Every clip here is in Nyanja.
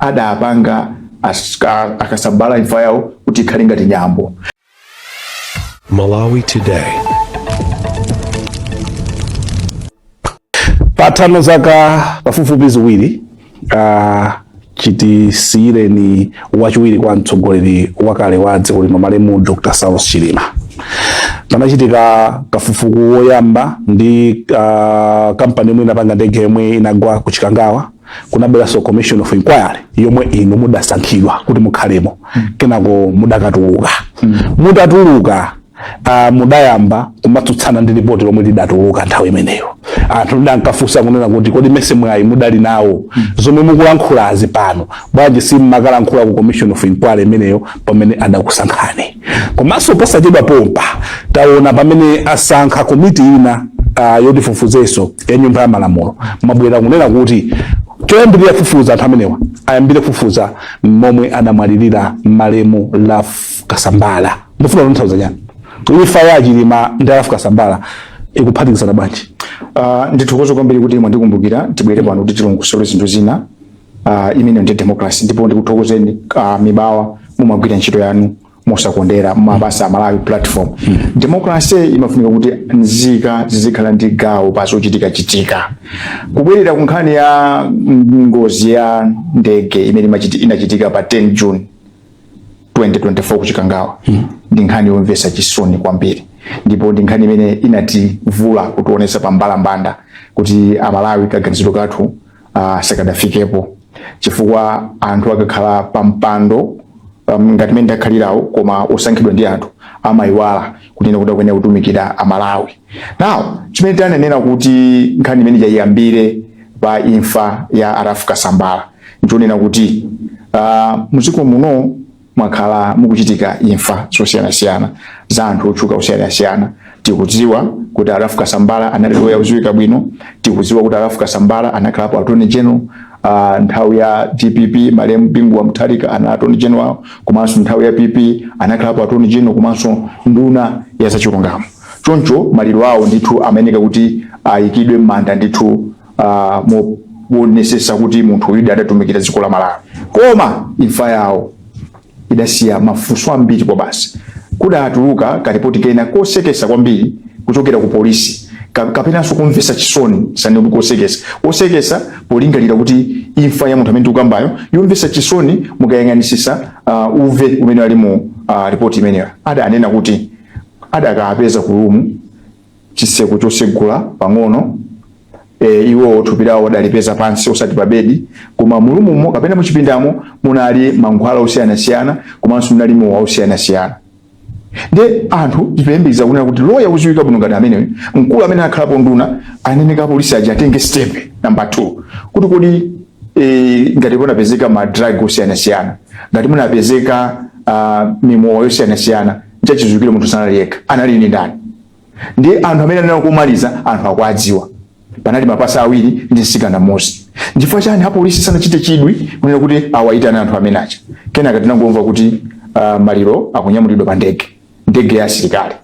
Adapanga a Kasambara imfa yawo kuti ikhale ngati nyambo. Malawi Today. Pathano zaka pafupifupi 2 chitisiyireni wachiwiri kwa mtsogoleri wakale wa dziko lino, malemu Dr Saulos Chilima, panachitika kafukufuku woyamba ndi kampani yomwe inapanga ndege yomwe inagwa ku Chikangawa. Kunabweranso commission of inquiry yomwe inu mudasankhidwa kuti mukhalemo. Kenako mudakatuluka. Mutatuluka, mudayamba kumatsutsana ndi ripoti lomwe lidatuluka nthawi imeneyo. Anthu adankafunsa kunena kuti, kodi mese mwayi mudali nawo, zomwe mukulankhulazi pano bwanji simmakalankhula ku commission of inquiry imeneyo pamene adakusankhani? Komanso posachedwa pompa taona pamene asankha komiti ina yoti ifufuzenso ya nyumba ya malamulo, mwabwera kunena kuti choyambirira kufufuza anthu amenewa ayambire kufufuza momwe adamwalirira malemu Ralph Kasambara. Ndifuna kutanthauza chani? Imfa ya Chilima ndi Ralph Kasambara ikuphatikizana bwanji? Ndithokoze kwambiri kuti mwandikumbukira tibwere pano kuti tilongosole zinthu zina. Imeneyo ndi democracy, ndipo ndikuthokozeni Mibawa, mumagwira ntchito yanu mosakondera, mumapasa Malawi platform. Democracy imafunika kuti nzika zizikhala ndi gawo pa zochitika chitika. Kubwerera ku nkhani ya ngozi ya ndege imene inachitika pa 10 June 2024 ku Chikangawa, ndi nkhani yomvetsa chisoni kwambiri, ndipo ndi nkhani imene inativula kutionetsa pa mbalambanda kuti Amalawi kaganizidwe kathu sakadafikepo, chifukwa anthu akakhala pa mpando ngati mmene ndakhalirawo koma osankhidwa ndi anthu, amayiwala kunena kuti akuyenera kutumikira Amalawi. Now, chimene tanenera kuti nkhani imene iyambire pa imfa ya a Ralph Kasambara nchonena kuti mdziko muno mwakhala mukuchitika imfa zosiyanasiyana za anthu otchuka osiyanasiyana. Tikudziwa kuti a Ralph Kasambara anali loya odziwika bwino. Tikudziwa kuti a Ralph Kasambara anakhalapo attorney general nthawi ya DPP, malemu Bingu wa Mutharika ana attorney general, komanso nthawi ya PP anakhalapo attorney general komanso nduna ya zachilungamo. Choncho maliro awo ndithu amayeneka kuti ayikidwe m'manda ndithu moonetsetsa kuti munthu uyu adatumikira dziko la Malawi. Koma imfa yawo idasiya mafunso ambiri kwabasi. Kudatuluka karipoti kena kosekesa kwambiri kuchokera ku polisi, kapenanso kumvetsa chisoni, sanene kuti kosekesa, kosekesa polingalira kuti imfa ya munthu amene tikukambayo, yomvetsa chisoni mukayang'anisisa uve umene ali mu ripoti imeneyo. Adanena kuti adakapeza ku room chiseko chosegula pang'ono, iwo thupi lawo adalipeza pansi osati pa bedi, koma mu room-mo kapena muchipindamo munali mankhwala osiyanasiyana komanso munali mowa osiyanasiyana. Nde anthu tipembekeza kunena kuti loya wodziwika bwino ngati ameneyo, mkulu amene akhalapo nduna, aneneka apolisi aja atenge step number 2 kuti kodi ngati kunapezeka ma drug osiyanasiyana, ngati munapezeka mimowa yosiyanasiyana, nchachidziwikire munthu sanali yekha, anali ndi ndani? Ndi anthu amene anali kumaliza anthu akuwadziwa, panali mapasa awiri ndi mtsikana mmodzi. Nchifukwa chani apolisi sanachite chidwi kunena kuti awayitane anthu amene aja? Kenaka tinangomva kuti maliro akunyamulidwa pa ndege, ndege ya asilikali.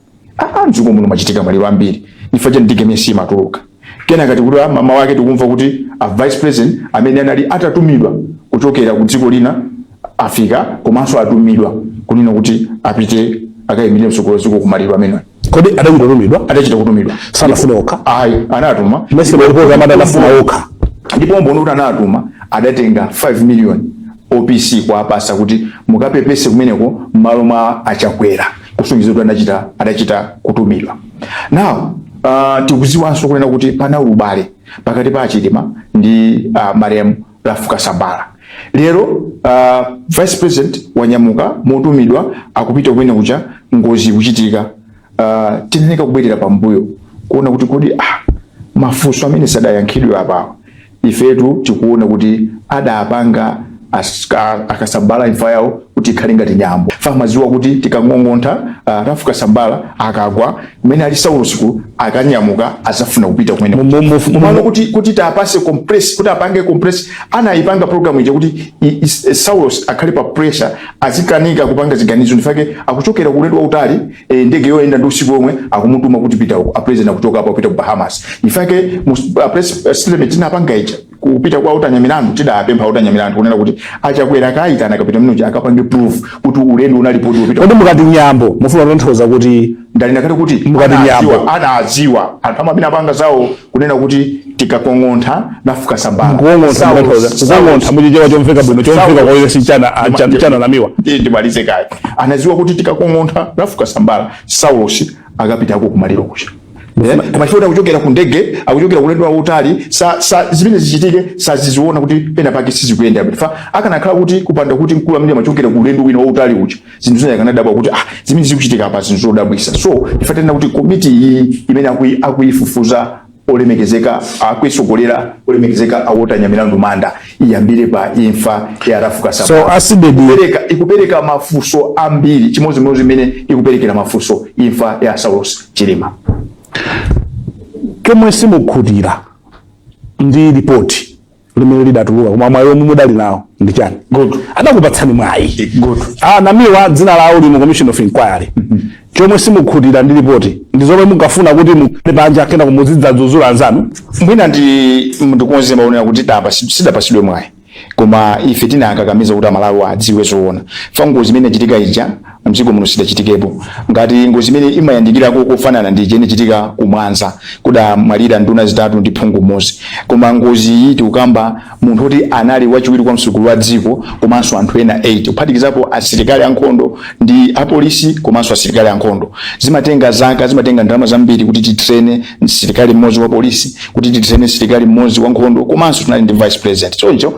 Mdziko muno machitika maliro ambiri, chifukwa chani ndege imene simatuluka? Kenaka tikuti mama wake tikumva kuti a vice president amene anali atatumidwa kuchokera ku dziko lina afika, komanso atumidwa kunena kuti apite akayimirire mtsogoleri dziko kumaliro amenewa. Kodi adachita kutumidwa? Adachita kutumidwa. Sanafune okha? Ayi, anatuma. Mese malipoti amati anafuna okha. Ndipo mboni kuti anatuma, adatenga 5 million OPC kuwapasa kuti mukapepese kumeneko m'malo mwa Achakwera, kusonyeza kuti adachita kutumidwa. Now, tikuziwanso kunena kuti panali ubale pakati pa Achilima ndi malemu Ralph Kasambara. Lero vice president wanyamuka motumidwa, akupita kumene kuja, ngozi ikuchitika. Tineneka kubwerera pambuyo kuona kuti kodi mafunso amene sadayankhidwe apawa, ifetu tikuona kuti adapanga Akasambala imfa yawo kuti ikhale ngati nyambo. Famaziwa kuti tikang'ong'ontha Ralph Kasambara akagwa kumene ali Saulos akanyamuka azafuna kupita kumene mumalo kuti tapase compress, kuti apange compress. Anayipanga program ija kuti Saulos akhale pa pressure, azikanika kupanga ziganizo. Ndifake akuchokera ku ulendo wautali, ndege yoyenda ndi usiku omwe, akumutuma kuti pita uko. A president akuchoka apo apita ku Bahamas. Ifake mu press statement tinapanga ija Kupita kwa Walter Nyamilandu, tidapempha Walter Nyamilandu kunena kuti aChakwera akayitana kapita mnuja akapange proof kuti ulendo unalipo upita. Kodi mukati Nyambo mufuna kutanthauza kuti? Ndanena kale kuti Mukati anadziwa, Nyambo. Anadziwa anthu amene apanga zawo kunena kuti tikakong'ontha nafuka sambala. Kukong'ontha, mutanthauza kukong'ontha muchichewa chomveka bwino, chomveka kwa si chana chana Namiwa. Ndimalize kaye. Anadziwa kuti tikakong'ontha nafuka sambala, Saulos akapitako kumaliro kucha. Koma chifukwa akuchokera ku ndege, akuchokera kulendo wautali, sa zimene zichitike saziziona kuti pena pake sizikuyenda bwino. Fa akanakhala kuti kupanda kuti mkulu amene amachokera ku ulendo wina wautali ucha, zinthu zina akanadabwa kuti ah, zimene zikuchitika apa zinthu zodabwisa. So ife tinena kuti komiti iyi imene akuyifufuza olemekezeka, akuisogolera olemekezeka a Walter Nyamilandu Manda, iyambire pa imfa ya Ralph Kasambara. So a CDEDI Ikupereka mafunso ambiri, chimodzimodzi imene ikuperekera mafunso imfa ya Saulos Chilima. Chomwe simukhutira ndi ripoti limene lidatuluka, koma mwayi omwe mudali nawo ndi chani? Good. Adakupatsani mwayi. Good. Ah, Namiwa dzina lawo li mu commission of inquiry. Chomwe simukhutira ndi ripoti ndi zomwe mukafuna kuti mukhale panja kena kumuzidzadzudzula anzanu? Mwina ndikonze maonera kuti sidapasidwe mwayi, koma ife tinakakamiza kuti Amalawi adziwe zoona. Fa ngozi imene inachitika ija mdziko muno sidachitikepo. Ngati ngozi imene imayandikirako kufanana ndi ija inachitika ku Mwanza, kudamwalira nduna zitatu ndi phungu mmodzi. Koma ngozi iyi tikukamba munthu kuti anali wachiwiri kwa mtsogoleri wa dziko komanso anthu ena 8, kuphatikizapo asilikali ankhondo ndi apolisi komanso asilikali ankhondo. Zimatenga zaka, zimatenga ndalama zambiri kuti titrene msilikali mmodzi wa polisi, kuti titrene msilikali mmodzi wa nkhondo, komanso tinali ndi vice president. Choncho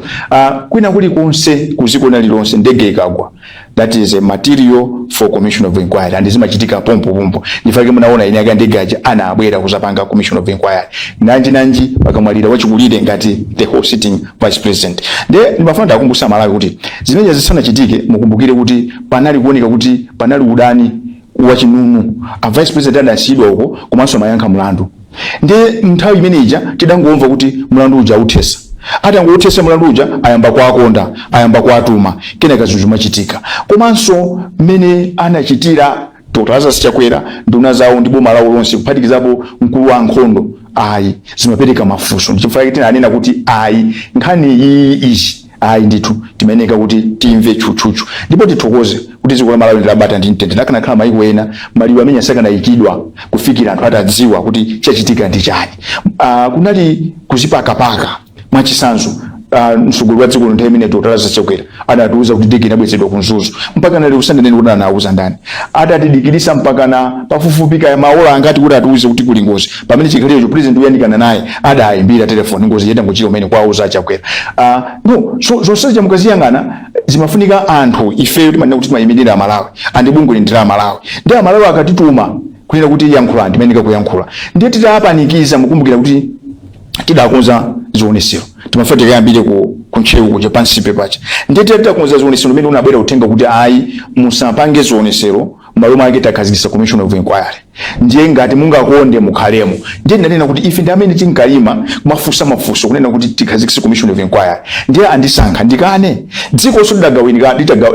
kwina kulikonse kuziko lililonse ndege ikagwa, that is a material for commission of inquiry and zimachitika pompo pompo. Ndifake munaona ine aka ndege aja anabwera kuzapanga commission of inquiry. Nanji nanji pakamwalira wachikulire ngati the whole sitting vice president. Nde ndimafuna ndakumbutsa Malawi kuti zimene zisanachitike, mukumbukire kuti panali kuoneka kuti panali udani wachinunu. A vice president adasiyidwa uko komanso amayankha mlandu. Ndi nthawi imene ija tidangomva kuti mlandu uja authesa. Atangothesa mlandu uja, ayamba kuakonda, ayamba kuatuma, kenaka zinthu zimachitika. Komanso mmene anachitira Dr Lazarus Chakwera, nduna zawo ndi boma lawo lonse, kuphatikizapo mkulu wa ankhondo, ayi, zimapereka mafunso. Ndichifukwa chake tinanena kuti ayi, nkhani iyi ichi ayi ndithu timayeneka kuti timve tchutchutchu. Ndipo tithokoze kuti dziko la Malawi ndilabata ndi mtendere. Akanakhala mayiko ena, maliro amene asakanayikidwa kufikira anthu atadziwa kuti chachitika ndi chani. Kunali kuzipakapaka. Mwachitsanzo, mtsogoleri wa dziko nthawi imene Dr Lazarus Chakwera anatiuza kuti ndege inabwezedwa ku Mzuzu, mpaka nali kusandanene kuti anauza ndani. Atatidikirisa mpaka na pafupifupi kaya maola angati kuti atiuze kuti kuli ngozi, pamene chikhalirecho president uyandikana naye adayimbira telefoni, ngozi yatangochitika umene kwauza Chakwera. No, so zonse mukaziyang'ana zimafunika anthu ifeyo timanena kuti timayimirira Amalawi, andi bungwe ndi la Amalawi, ndi Amalawi akatituma kunena kuti yankhula, ndimayeneka kuyankhula. Ndiye titapanikiza, mukumbukira kuti tidakonza zionesero, timafuna tikayambire ku Ntcheu kuja pansipe pacha. Ndiye titakonza zionesero, mmene unabwera uthenga kuti ayi, musapange zionesero, m'malo mwake takhazikitsa commission of inquiry, ndiye ngati mungakonde mukhalemo. Ndiye ndinanena kuti ife ndi amene tinkalima kumafunsa mafunso kunena kuti tikhazikitse commission of inquiry, ndiye andisankha ndikane? Dzikonso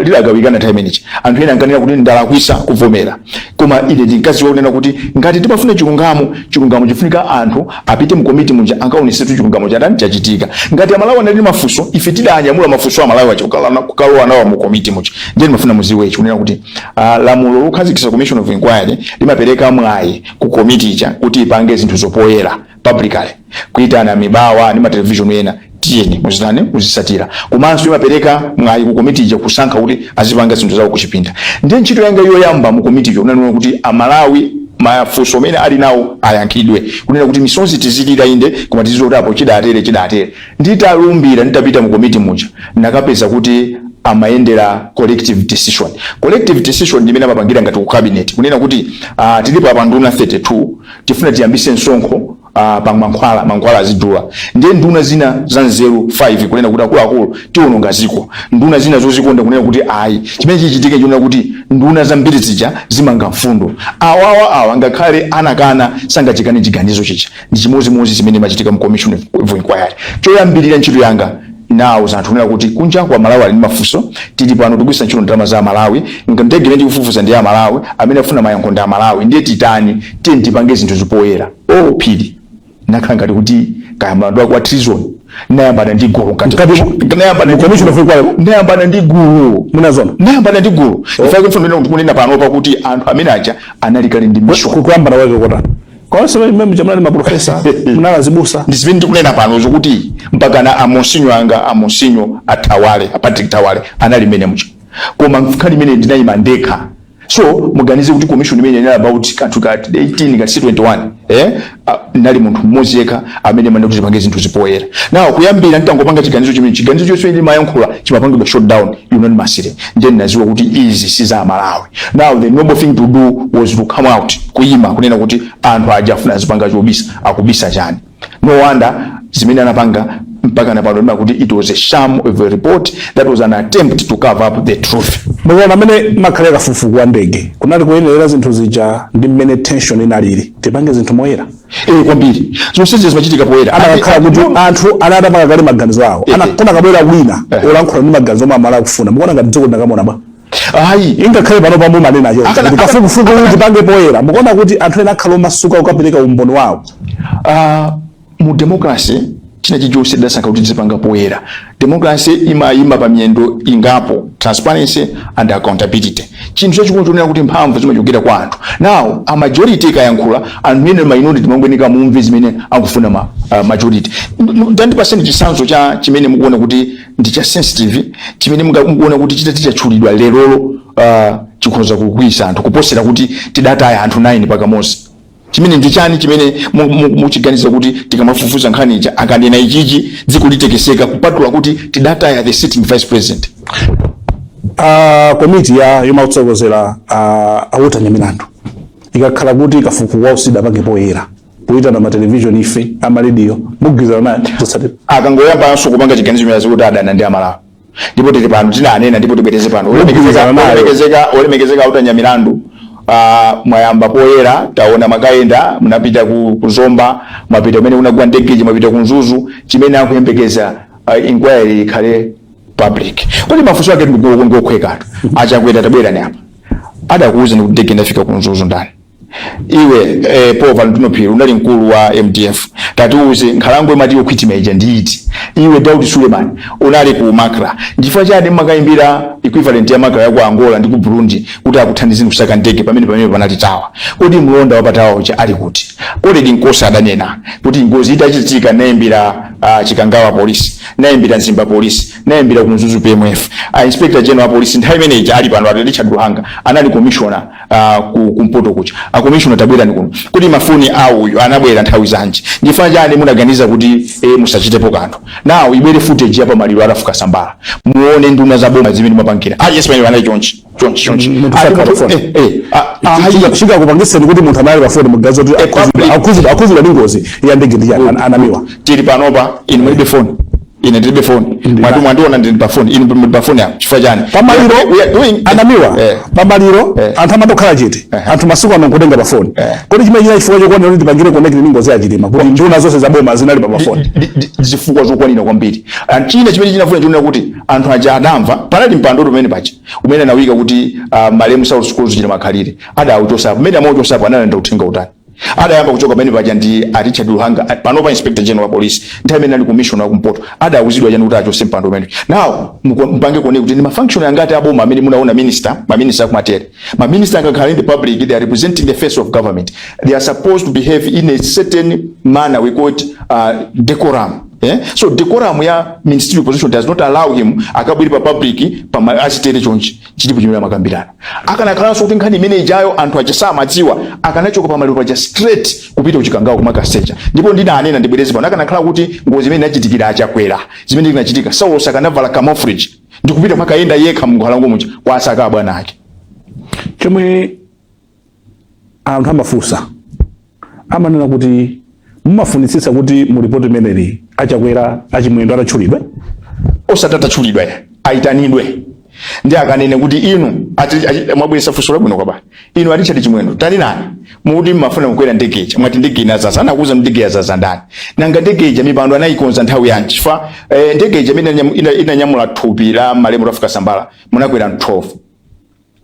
lidagawikana nthawi imeneyi. Anthu ena ankanena kuti ndalakwisa kuvomera, koma ine ndinkadziwa kunena kuti ngati timafuna chilungamo, chilungamo chifunika anthu apite mu komiti muja ankaonesetu chilungamo chatani chachitika. Ngati Amalawi anali ndi mafunso, ife tidanyamula mafunso a Amalawi aja kukalowa nawo mu komiti muja. Ndiye ndimafuna muziwe ichi kunena kuti lamulo lokhazikitsa commission of inquiry limapereka mwayi ku komiti ija kuti ipange zinthu zopoyera publicly, kuitana mibawa ndi matelevision ena, tiyeni muzitani, muzisatira. Komanso imapereka mwayi ku komiti ija kusankha kuti azipanga zinthu zawo kuchipinda. Ndiye ntchito yanga yoyamba mu komiti iyo kunanena kuti Amalawi mafunso amene ali nawo ayankhidwe, kunena kuti misonzi tizilira inde, koma tizidziwa kuti apo chidatere chidatere. Nditalumbira, nditapita mu komiti muja, nakapeza kuti amayendera collective decision. Collective decision ndi imene amapangira ngati ku cabinet, kunena kuti tilipo apa nduna 32, tifuna tiyambise msonkho pa mankhwala, mankhwala azidula. Ndiye nduna zina za nzeru 5 kunena kuti akuluakulu, tiwononga ziko. Nduna zina zozikonda kunena kuti ayi. Chimene chichitike chionera kuti nduna zambiri zija zimanga mfundo, awawa awa ngakhale anakana sangachikane chiganizo chicha. Ndi chimodzimodzi chimene machitika mu commission of inquiry. Choyambirira ntchito yanga nawo anthu kunena kuti kunja kwa Malawi ali ndi mafunso, tili pano tikugwiritsa ntchito ndalama za Malawi, ndege imene tikufufuza ndi ya Malawi, amene afuna mayankho ndi Amalawi, ndiye titani? Tiye tipange zinthu zipoyera. O phiri nakhala ngati kuti kaya mlandu wake wa treason. Nayambana ndi gulu mkati. Mkati Nayambana mu ndi commission of inquiry? Nayambana ndi gulu. Munazona? Nayambana ndi gulu. Ife kufunira kunena pano pakuti anthu amene aja anali kale ndi mission. Kuyambana kwake kotani? Konse mmene munali maprofesa, munali azibusa. Ndi zimene ndikunena pano zokuti mpaka na amonsinyo anga, amonsinyo athawale, a Patrick Thawale, anali mmene mucha, koma nkhani imene ndinayima ndekha. So muganize kuti commission imene inali about kanthu ka 18 ka 21, nali munthu mmodzi yekha amene mane kuti tipange zinthu zipoyera. Now kuyambira nditangopanga chiganizo chimene, chiganizo chonse ndimayankhula chimapangidwa shut down unanimously. Ndiye ndinaziwa kuti izi si za Malawi. Now the noble thing to do was to come out, kuyima kunena kuti anthu aja afuna azipanga chobisa, akubisa chani? No wonder zimene anapanga mpaka napano ndima kuti it was a sham of a report that was an attempt to cover up the truth. Mukuona amene makhalira kafukufuku wa ndege, kunali kuyenerera zinthu zija ndi mmene tension inalili, tipange zinthu moyera? Eh, kwambiri. Zonsezi zimachitika poyera. Anakakhala kuti anthu anatapanga kale maganizo awo, kuna kabwera wina olankhula ndi maganizo omwe amala akufuna, mukuona ngati dziko linakamona bwa? Ayi. Ingakhale pano pamwe manena acho kuti kafukufuku kuti tipange poyera, mukuona kuti anthu ena akhala omasuka kukapereka umboni wawo? Mu democracy china chilichonse tidasankha kuti tizipanga poyera. Democracy imayima pa miyendo ingapo: transparency and accountability. Chinthu chachikulu chonena kuti mphamvu zimachokera kwa anthu. Now a majority ikayankhula, anthu ene minority timangoyeneka mumve zimene akufuna ma majority. Ndandipaseni chitsanzo cha chimene mukuona kuti ndi cha sensitive, chimene mukuona kuti chitati chatchulidwa lerolo chikhoza kukwiyitsa anthu kuposera kuti tidataya anthu 9 pakamodzi. Chimene ndi chani chimene muchiganiza kuti tikamafufuza nkhani ija akanena ichichi dziko litekeseka, kupatula kuti tidataya the sitting vice president? Komiti ya yomakutsogozera a Walter Nyamilandu ikakhala kuti kafukufuku wawo sidapange poyera, kuyitana ma television, ife amarediyo, mugwirizana naye zotsatira? Akangoyambanso kupanga chiganizo chimene kuti adana ndi Amalawi, ndipo tili pano tinanena, ndipo tibwereze pano. Mugwirizana nayo. Olemekezeka Walter Nyamilandu, mwayamba poyera, taona makayenda, munapita ku Zomba, mwapita kumene kunagwa ndege, mwapita ku Mzuzu. Chimene akuyembekeza, inquiry ikhale public. Kodi mafunso ake ndikokhwekatu? Achakwera, tabwerani apa, adakuwuzani kuti ndege inafika ku Mzuzu ndani? Iwe Paul Valentino Phiri, unali mkulu wa MDF, tatiuze nkhalango imati yokhwitima ija ndiiti? Iwe Daud Suleiman, unali ku MACRA, ndifukwa chani makayimbira equivalent ya MACRA ya ku Angola ndi ku Burundi kuti akuthandizeni kusaka ndege pamene panali tower? Kodi mlonda wa pa tower uja ali kuti? Kodi Nkosa adanena kuti ngozi itachitika nayimbira Chikangawa polisi, nayimbira Mzimba polisi, nayimbira ku Mzuzu PMF, inspector general wa polisi nthawi imeneyi ali pano ati Richard Luhanga anali commissioner kumpoto kucha. A commissioner, tabwerani kuno, kuti mafoni awo uyu anabwera nthawi zanji? Ndifuna chani munaganiza kuti musachitepo kanthu? Now ibwere footage ya pamaliro atafuka sambala, muone nduna za boma zimene mwapangira. Ah yes, pamene anali chonchi chonchi chonchi. Munthu Ali sakhala munthu phone. Ayi. Chingakupangitseni kuti munthu amene ali pafoni mugazo kuti akhuzidwa ndi ngozi ya ndege ndi chani? Anamiwa. Tili panopa, inu mulibe phone, ine ndilibe phone. Mwandiona ndili pa phone, inu muli pa phone apo chifukwa chani? Pamaliro We are doing anamiwa. Pamaliro anthu amatokhala chete. Anthu masiku ano nkutenga pa phone. Kodi chimene china chifukwa chokwanira kuti tipangire connect ndi ngozi ya Chilima kuti nduna zonse za boma zinali pa mafoni? Zifukwa zokwanira kwambiri. And china chimene chinafuna chionera kuti anthu aja adamva, panali mpando umene paja umene anawika kuti malemu Saulos Klaus Chilima akhalire, adawuchosapo. Pamene amauchosapo analanda uthenga utani? Adayamba kuchoka pamene paja ndi a Richard Luhanga, panopa inspector general wa police, nthawi imene ali commissioner wakumpoto. Adawuzidwa chani kuti achose mpando umene? Now mpange kuone kuti ndi mafunction angati aboma amene munaona minister, maminister akumatere. Maminister akakhala in the public, they are representing the face of government. They are supposed to behave in a certain manner we call it decorum. Eh? So decorum ya ministerial position does not allow him akabwere pa public pa achitere chonchi. Chilipo chimene amakambirana. Akanakhalanso kuti nkhani imene ijayo anthu aja samadziwa, akanachoka pamaliro paja straight kupita kuchikangawa kumakasecha. Ndipo ndinanena, ndibwereze pano, akanakhala kuti ngozi imene inachitikira Achakwera, zimene zinachitika, Saulos akanavala camouflage ndikupita makayenda yekha munkhalango muja kwasaka abwana ake. Chomwe anthu amafunsa, amanena kuti mumafunitsitsa kuti mu ripoti imeneli Achakwera, Achimwendo atatchulidwe? Osati atatchulidwe, ayitanidwe ndi akanene kuti inu mwabweretsa funso labwino kwaba. Inu a Richard Chimwendo, taninani mukuti mmafuna kukwera ndege ija, mwati ndege inazaza. Anakuuza ndege yazaza ndani? Nanga ndege ija mipando anayikonza nthawi yanji? Chifukwa ndege ija imene inanyamula thupi la malemu Ralph Kasambara munakwera 12.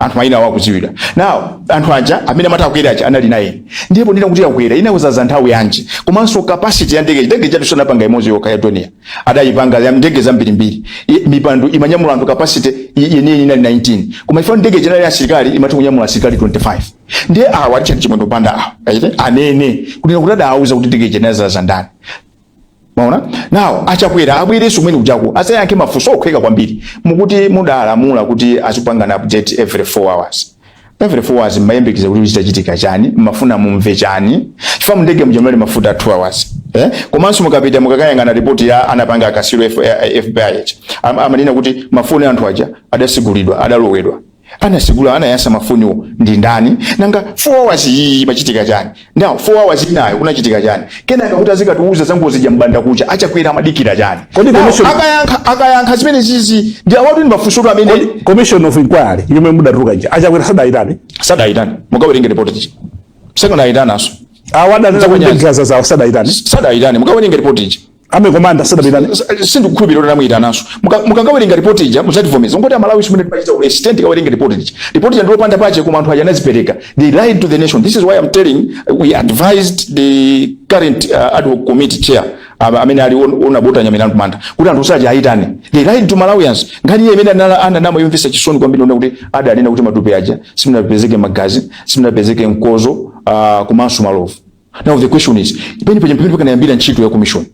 Anthu mayina awo akudziwidwa. Now anthu aja amene amati akwera aja anali naye, ndipo ndina kuti akwera inakuzaza nthawi yanji? Komanso capacity ya ndege, ndege chatu sanapanga imodzi yokha ya Dornier, adayipanga ya ndege zambirimbiri. Mipando imanyamula anthu, capacity yeniyeni inali 19, koma ifo ndege inali asilikali, imatha kunyamula asilikali 25. Ndiye awa Richard Chimwendo Banda awa aite anene kuti kuti adawauza kuti ndege inazaza ndani? Maona now Achakwera abwereso kumene kujako asayankhe mafunso okhweka kwambiri. Mukuti mudalamula kuti azipangana update every 4 hours. Every 4 hours mmayembekeza kuti chitachitika chani? Mmafuna mumve chani? Chifukwa mndege muja munali mafuta 2 hours, eh? Komanso mukapita mukakayang'ana ripoti ya anapanga akasiro FBI, amanena kuti mafoni anthu aja adasigulidwa, adalowedwa. Anasigula, anayasa mafoniwo ndi ndani? Nanga 4 hours iyi imachitika chani? Now 4 hours inayo kunachitika chani? Kenaka kuti azikatiuza za ngozi ja mbanda kucha, Achakwera amadikira chani? Kodi Now, akayankha zimene zizi ndi awatu, ndi mafunso amene Commission of inquiry yomwe mudatuluka ija, Achakwera sadayitane? Sadayitane. Mukawerenge ripoti iji, sakanayitananso. Awo adanena kuti ndege zawo sadayitane? Sadayitane. Mukawerenga ripoti iji. Army commander sadayitane? Sindikukhulupirira kuti anamuyitanaso. Mukangawerenga ripoti ija muzativomeza ngoti Amalawi simene timachita ulesi. Tikawerenga ripoti ija, ripoti ija ndilopanda pache, koma anthu aja anazipereka. They lied to the nation. This is why I'm telling, we advised the current ad hoc committee chair amene ali onabota Nyamilandu Manda kuti anthu saja ayitane. They lied to Malawians. Nkhani iye imene ananama yomvetsa chisoni kwambiri ndiona kuti adanena kuti matupi aja simunapezeke magazi, simunapezeke mkozo, komanso malovu. Now the question is, pene paja pamene pakanayambira ntchito ya commission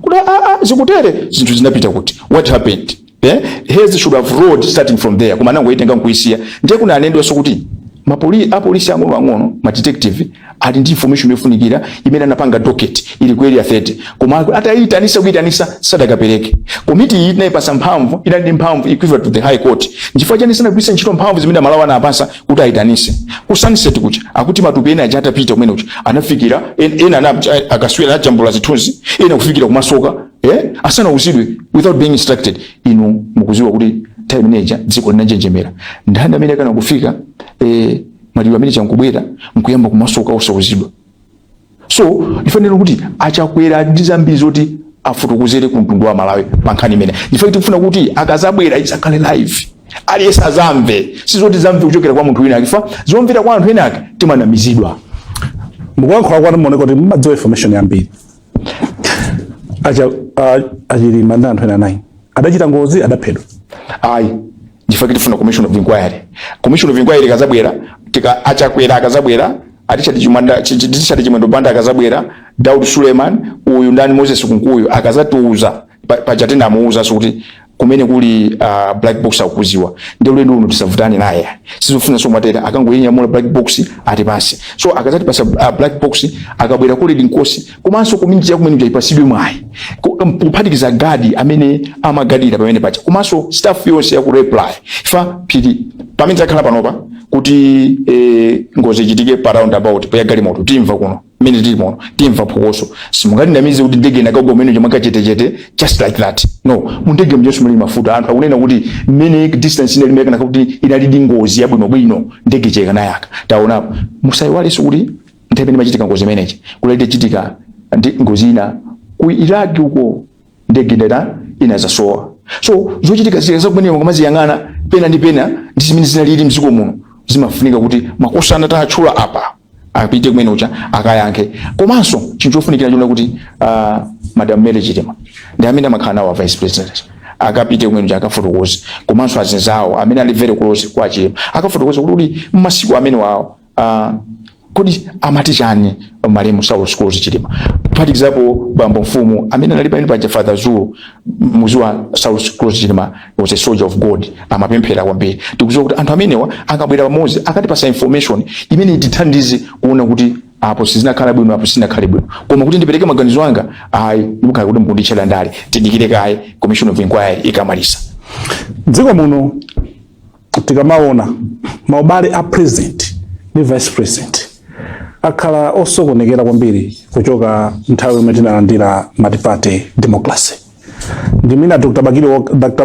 kuti zikutere, zinthu zinapita kuti? What happened? Eh? Heads should have rolled starting from there, koma nangoitenga nkuisiya. Ndiye kuna anendwenso kuti apolisi ang'ono ang'ono, ma detective ali ndi information yofunikira imene anapanga docket ili ku Area 30, koma atayitanisa, kuyitanisa, sadakapereke. Komiti iyi inayipasa mphamvu, inali ndi mphamvu equivalent to the High Court. Nchifukwa chani sanagwiritse ntchito mphamvu zimene Amalawi anapasa kuti ayitanise ku Sunset kucha? Akuti matupi ena aja atapita kumene kucha anafikira ena akaswera ajambula zithunzi, ena kufikira kumasoka, eh? Asanauzidwe, without being instructed. Inu mukuziwa kuti time imeneja dziko linanjenjemera. Ndani amene akana kufika, maliro amene chankubwera nkuyamba kumasoka osauzidwa? So ndifanira kuti Achakwera ndi zambiri zoti afotokozere ku mtundu wa Malawi pa nkhani imene. Ndife tikufuna kuti akazabwera isakhale live, aliyense azamve, sizoti zamve kuchokera kwa munthu wina akifa zomvera kwa anthu ena ake, timanamizidwa. Mukuyankhula kwanu muoneka kuti mumadziwa information yambiri. Acha Achilima ndi anthu ena 9 adachita ngozi, adaphedwa? Ayi, ndifake tifuna commission of inquiry. Commission of inquiry ikazabwera, tika Achakwera akazabwera, atichati Chimwanda, Tichati Chimwendo Banda akazabwera, Daud Suleiman uyu, ndani, Moses Kunkuyu akazatiuza paja tinamuuza kuti kumene kuli black box akuziwa, ndi ulendo uno tisavutane naye, sizofuna somatera, akangoyinyamula black box atipase. So akazatipasa black box, akabwera kuli Nkosi, komanso community yakumene ipasidwe mwayi, kuphatikiza gadi amene amagadira pamene pacha, komanso staff yonse yaku Raiply. Fa phiri pamene takhala panopa kuti ngozi ichitike pa roundabout ya galimoto, timva kuno mmene tili muno, timva phokoso. Simungatinamize kuti ndege inakagwa kumene chomwe chetechete, just like that. No, mu ndege mjenso muli mafuta. Anthu akunena kuti mmene distance inali imene kuti inali ndi ngozi yabwinobwino, ndege chekanayaka. Taonapo, musayiwalenso kuti nthawi imene imachitika ngozi imeneyi kulali chitika ndi ngozi ina ku Iraq uko, ndege ndeta inazasowa. So zochitika zile zakumene mukamaziyang'ana pena ndi pena ndi zimene zinalili mdziko muno, zimafunika kuti makosa anatachula apa apite kumene ucha akayankhe. Komanso chinthu chofunikira chona kuti Madam Mary Chilima ndi amene amakhala nawo a vice president, akapite kumene ucha akafotokoze, komanso azinzawo amene ali very close kwa Chilima akafotokoze kuti mmasiku amene wawo kodi amati chani malemu Saulos Klaus Chilima, kuphatikizapo bambo mfumu amene anali pamene paja, Father Zulu. Muziwa Saulos Klaus Chilima was a soldier of God, amapemphera kwambiri. Tikuziwa kuti anthu amenewa akabwera pamodzi akatipasa information imene itithandize kuona kuti apo sizinakhala bwino, apo sizinakhale bwino. Koma kuti ndipereke maganizo anga, ayi, ndikukhala kuti mukunditchera ndale. Tidikire kaye commission of inquiry ikamalisa. Dziko muno tikamaona maubale a president ndi vice president akhala osokonekera kwambiri kuchoka nthawi yomwe tinalandira multi-party democracy. Ndi mina Dr.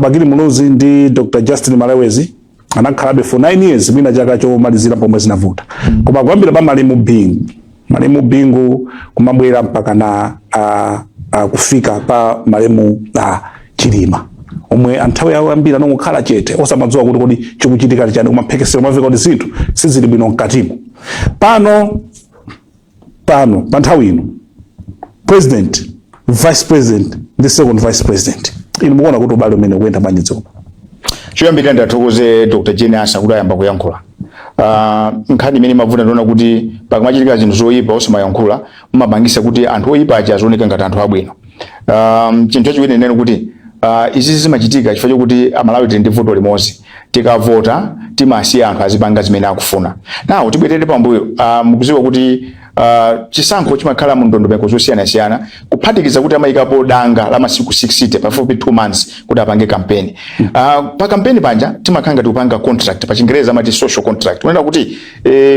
Bakili Muluzi ndi Dr. Justin Malewezi anakhalabe for 9 years, mwina chaka chomalizira pomwe zinavuta. Koma kuyambira pa malemu Bingu kumabwera mpaka na kufika pa malemu Chilima, Omwe anthawi yawo ambiri anongokhala chete, osamadziwa kuti kodi chikuchitika chani, koma mphekesero maveka kuti zinthu sizili bwino mkatimo. Pano pano pa nthawi ino, president, vice president ndi second vice president, inu mukuona kuti ubale umene ukuyenda bwanji dziko? Choyambirira, ndathokoze Dr Jane Ansah kuti ayamba kuyankhula. Nkhani imene imavuta, ndiona kuti pakamachitika zinthu zoyipa osamayankhula, mumapangisa kuti anthu oyipa aja azioneka ngati anthu abwino. Chinthu chachiwiri, nene kuti izi zimachitika chifukwa chokuti Amalawi tili ndi vuto limodzi: tikavota timasiya anthu azipanga zimene akufuna. Nawo tibwerere pambuyo. Mukudziwa kuti chisankho chimakhala mu ndondomeko zosiyanasiyana, kuphatikiza kuti amayikapo danga la masiku 60, pafupi 2 months, kuti apange kampeni. Pa kampeni panja timakhala ngati kupanga contract, pa Chingereza amati social contract, kunena kuti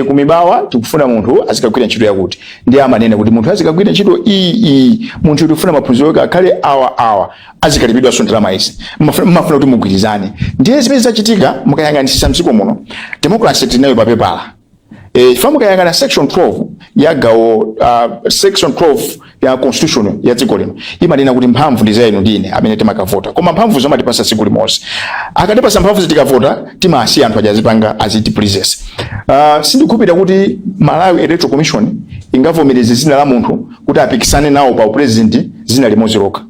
kumibawa tikufuna munthu azikagwira ntchito yakuti, ndi amanena kuti munthu azikagwira ntchito iyi iyi, munthu tikufuna maphunziro ake akhale awa awa, azikalipidwanso ndalama izi. Mmafuna kuti mugwirizane. Ndiye zimene zachitika, mukayang'anisisa mdziko muno, democracy tinayo papepala. Chifukwa mukayang'ana section 12 ya gawo, section 12 ya constitution ya dziko lino imanena kuti mphamvu ndi za inu ndi ine amene timakavota, koma mphamvu zomatipasa tsiku limodzi. Akatipasa mphamvu tikavota, timasiya anthu aja azipanga as it pleases. Sindikukhulupirira kuti Malawi Electoral Commission ingavomereze zina la munthu kuti apikisane nawo pa president, zina limodzi lokha.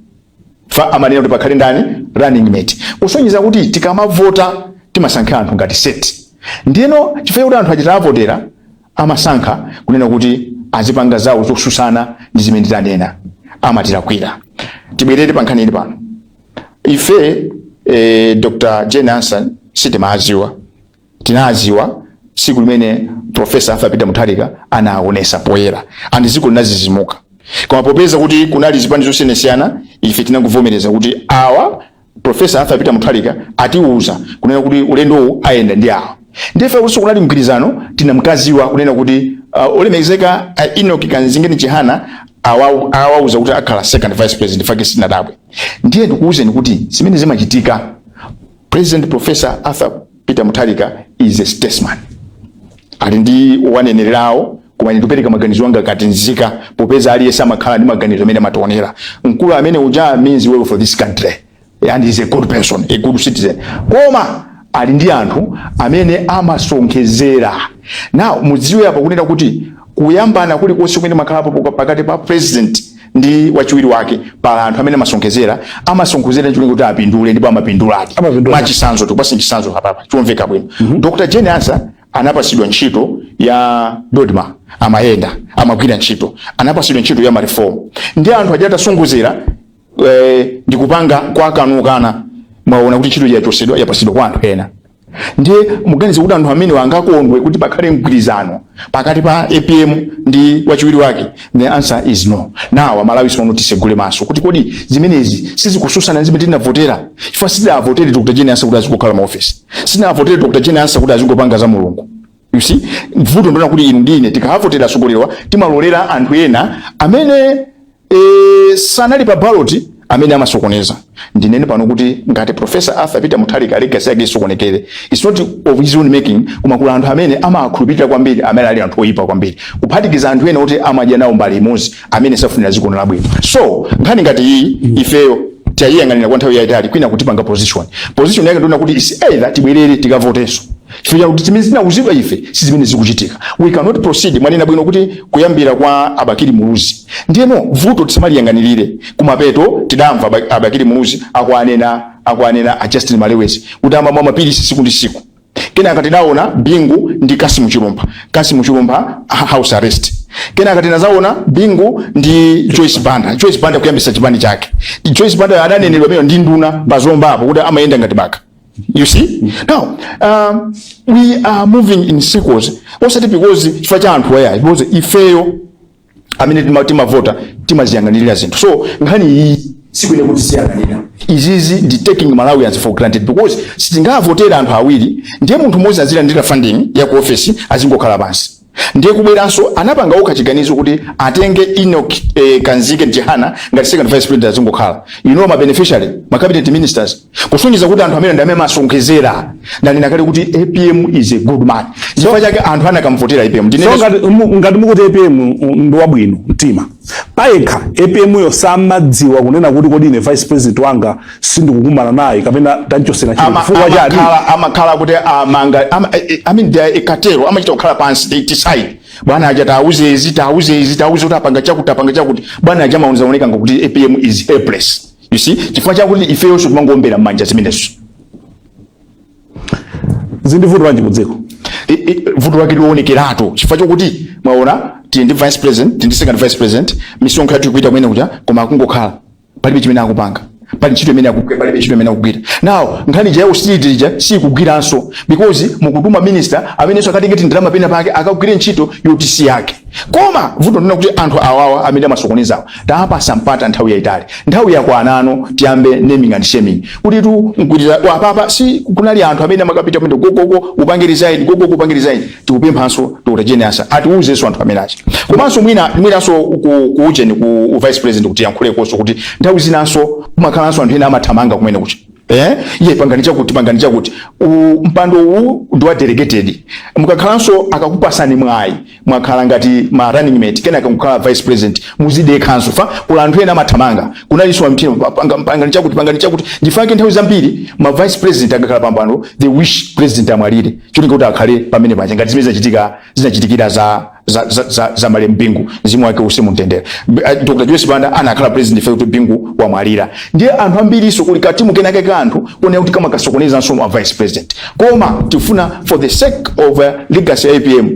Fa amanena kuti pakhale ndani? Running mate, kusonyeza kuti tikamavota timasankha anthu ngati set. Ndiyeno chifukwa kuti anthu achita avotera, amasankha kunena kuti azipanga zawo zosusana ndi zimene tanena, amatilakwira. Tibwerere pa nkhani ili pano. Ife Dr Jane Ansah sitimaziwa, tinaziwa tsiku limene Professor Arthur Peter Mutharika anaonesa poyera and dziko linazizimuka. Koma popeza kuti kunali zipani zosiyanasiyana, ife tinangovomereza kuti awa, Professor Arthur Peter Mutharika atiuza kunena kuti ulendowu ayenda ndi awa. Ndife kuti kunali mgwirizano, tinamkaziwa kunena kuti olemekezeka Enoch Kanzingeni Chihana awauza kuti akhala second vice president. Fake sinadabwe. Ndiye ndikuwuzeni kuti zimene zimachitika, President Professor Arthur Peter Mutharika is a statesman, ali ndi owanenererawo, koma ine ndikupereka maganizo anga ngati nzika, popeza aliyense amakhala ndi maganizo amene amationera. Mkulu amene uja means well for this country and is a good person, a good citizen, koma ali ndi anthu amene amasonkhezera. Now mudziwe apo kunena kuti kuyambana kulikonse kumene makhalapo pakati pa president ndi wachiwiri wake, pala anthu amene amasonkhezera, amasonkhezera cholinga kuti apindule, ndipo amapinduladi. Amapindula. Mwachisanzo, tikupasa chisanzo apapa chomveka bwino. Dr Jane Ansah anapasidwa ntchito ya DoDMA, amayenda, amagwira ntchito, anapasidwa ntchito ya mareform ndi anthu aja atasunguzira ndikupanga kwakanukana, mwaona kuti ntchito yachosedwa, yapasidwa kwa anthu ena. Ndiye muganize kuti anthu amene angakondwe kuti pakhale mgwirizano pakati pa APM ndi wachiwiri wake? The answer is no. Now Amalawi sono tisegule maso kuti kodi zimenezi sizikususana zimene tinavotera? Chifukwa sitinavotere Dr Jane Ansah kuti azikukhala maofisi, sitinavotere Dr Jane Ansah kuti azingopanga za Mulungu. You see, vuto ndona kuti inu ndine tikavotera atsogolerwa, timalolera anthu ena amene sanali pa ballot amene amasokoneza. Ndinene pano kuti ngati Professor Arthur Peter Mutharika legacy yake isokonekere, it's not of his own making, koma kula anthu amene amakhulupirira kwambiri, amene ali anthu oyipa kwambiri, kuphatikiza anthu ena oti amadya nawo mbali imodzi, amene safunira dziko labwino. So nkhani ngati iyi, ifeyo tiyayiyang'anira kwa nthawi yayitali kwina kutipanga position. Position yake ndiona kuti is either tibwerere tikavotenso, chifukwa chakuti zimene zinauzidwa ife si zimene zikuchitika. We cannot proceed. Mwanena bwino kuti kuyambira kwa Abakili Muluzi, ndiyeno vuto tisamaliyang'anirire kumapeto. Tidamva Abakili Muluzi akuanena a Justin Malewezi kuti amamwa mapilisi siku ndi siku. Kenaka tidaona Bingu ndi Kasimu Chilumpha, Kasimu Chilumpha house arrest. Kenaka tinazaona Bingu ndi Joyce Banda, Joyce Banda kuyambisa chipani chake. Joyce Banda adanenedwa pamene ndi nduna pazombapo kuti amayenda ngati baka. You see, now we are moving in circles, osati because chifukwa cha anthu aya, because ifeyo amene timavota timaziyang'anirira zinthu. So nkhani iyi sikwene kuti siyang'anira izizi ndi taking Malawians for granted, because sitingavotera anthu awiri, ndiye munthu mmodzi azilandira funding ya ku office, azingokhala pansi. Ndiye kubweranso anapanga okha chiganizo kuti atenge Enoch Kanzike Chihana ngati second vice president, azingokhala. You know, ma beneficiary, ma cabinet ministers, kusonyeza kuti anthu amene ndi amene amasonkhezera. Ndanena kale kuti APM is a good man, chifukwa chake anthu anakamvotera APM. So ngati mukuti APM ndi wabwino mtima payekha, APM yo samadziwa kunena kuti kodi ine vice president wanga sindikukumana naye kapena tanchosera ntchito chifukwa chani? Amakhala kuti amanga I mean, they are a cartel. Amachita kukhala pansi, they decide, "Bwana aja tauze izi, tauze izi, tauze kuti apanga chakuti, apanga chakuti." Bwana aja amaoneka ngakuti APM is helpless, you see, chifukwa chakuti ifeyonso timangowombera m'manja zimenezo. Zindivuto lanji mudziko? Vuto lake lionekeratu, chifukwa chokuti mwaona tili ndi vice president, tili ndi second vice president, misonkho yathu ikuita kumene kuja, koma akungokhala, palibe chimene akupanga, pali ntchito imene akugwira, palibe ntchito imene akugwira. Now nkhani ija ya austerity ija sikugwiranso because mukutuma minister amenenso akatenge tindalama pena pake akagwire ntchito yoti si yake. Koma vuto ndina kuti anthu awawa amene amasokonezawa tapasa mpata nthawi yayitali. Nthawi yakwanano tiyambe naming and shaming, kuti tu mkwitira apapa si kunali anthu amene amakapita kumene, "Gogogo, upange resign, gogogo, upange resign." Tikupemphanso Dr. Jane Ansah atiuzenso anthu amene achi. Komanso mwina mwinanso ku ujeni, ku vice president, kuti yankhulekonso kuti nthawi zinanso kumakhalanso anthu ena amathamanga kumene kuchi, iye pangani chakuti, pangani chakuti. Mpando uwu ndi wa delegated. Mukakhalanso akakupasani mwayi, mwakhala ngati ma running mate, kenaka mukhala vice president, muzidekhanso fa kula anthu ena amathamanga, kunalinso amtino, "Pangani chakuti, pangani chakuti." Ndifake nthawi zambiri ma vice president akakhala pambano, they wish president amwalire cholinga kuti akhale pamene paja, ngati zimene zachitika, zinachitikira za malemu Bingu, mzimu wake uuse mumtendere. Dr. Joyce Banda anakhala president ife kuti Bingu wamwalira. Ndiye anthu ambiriso kuli katimu kenake ka anthu kuonera kuti kama kasokonezanso ma vice president. Koma tifuna for the sake of legacy ya APM,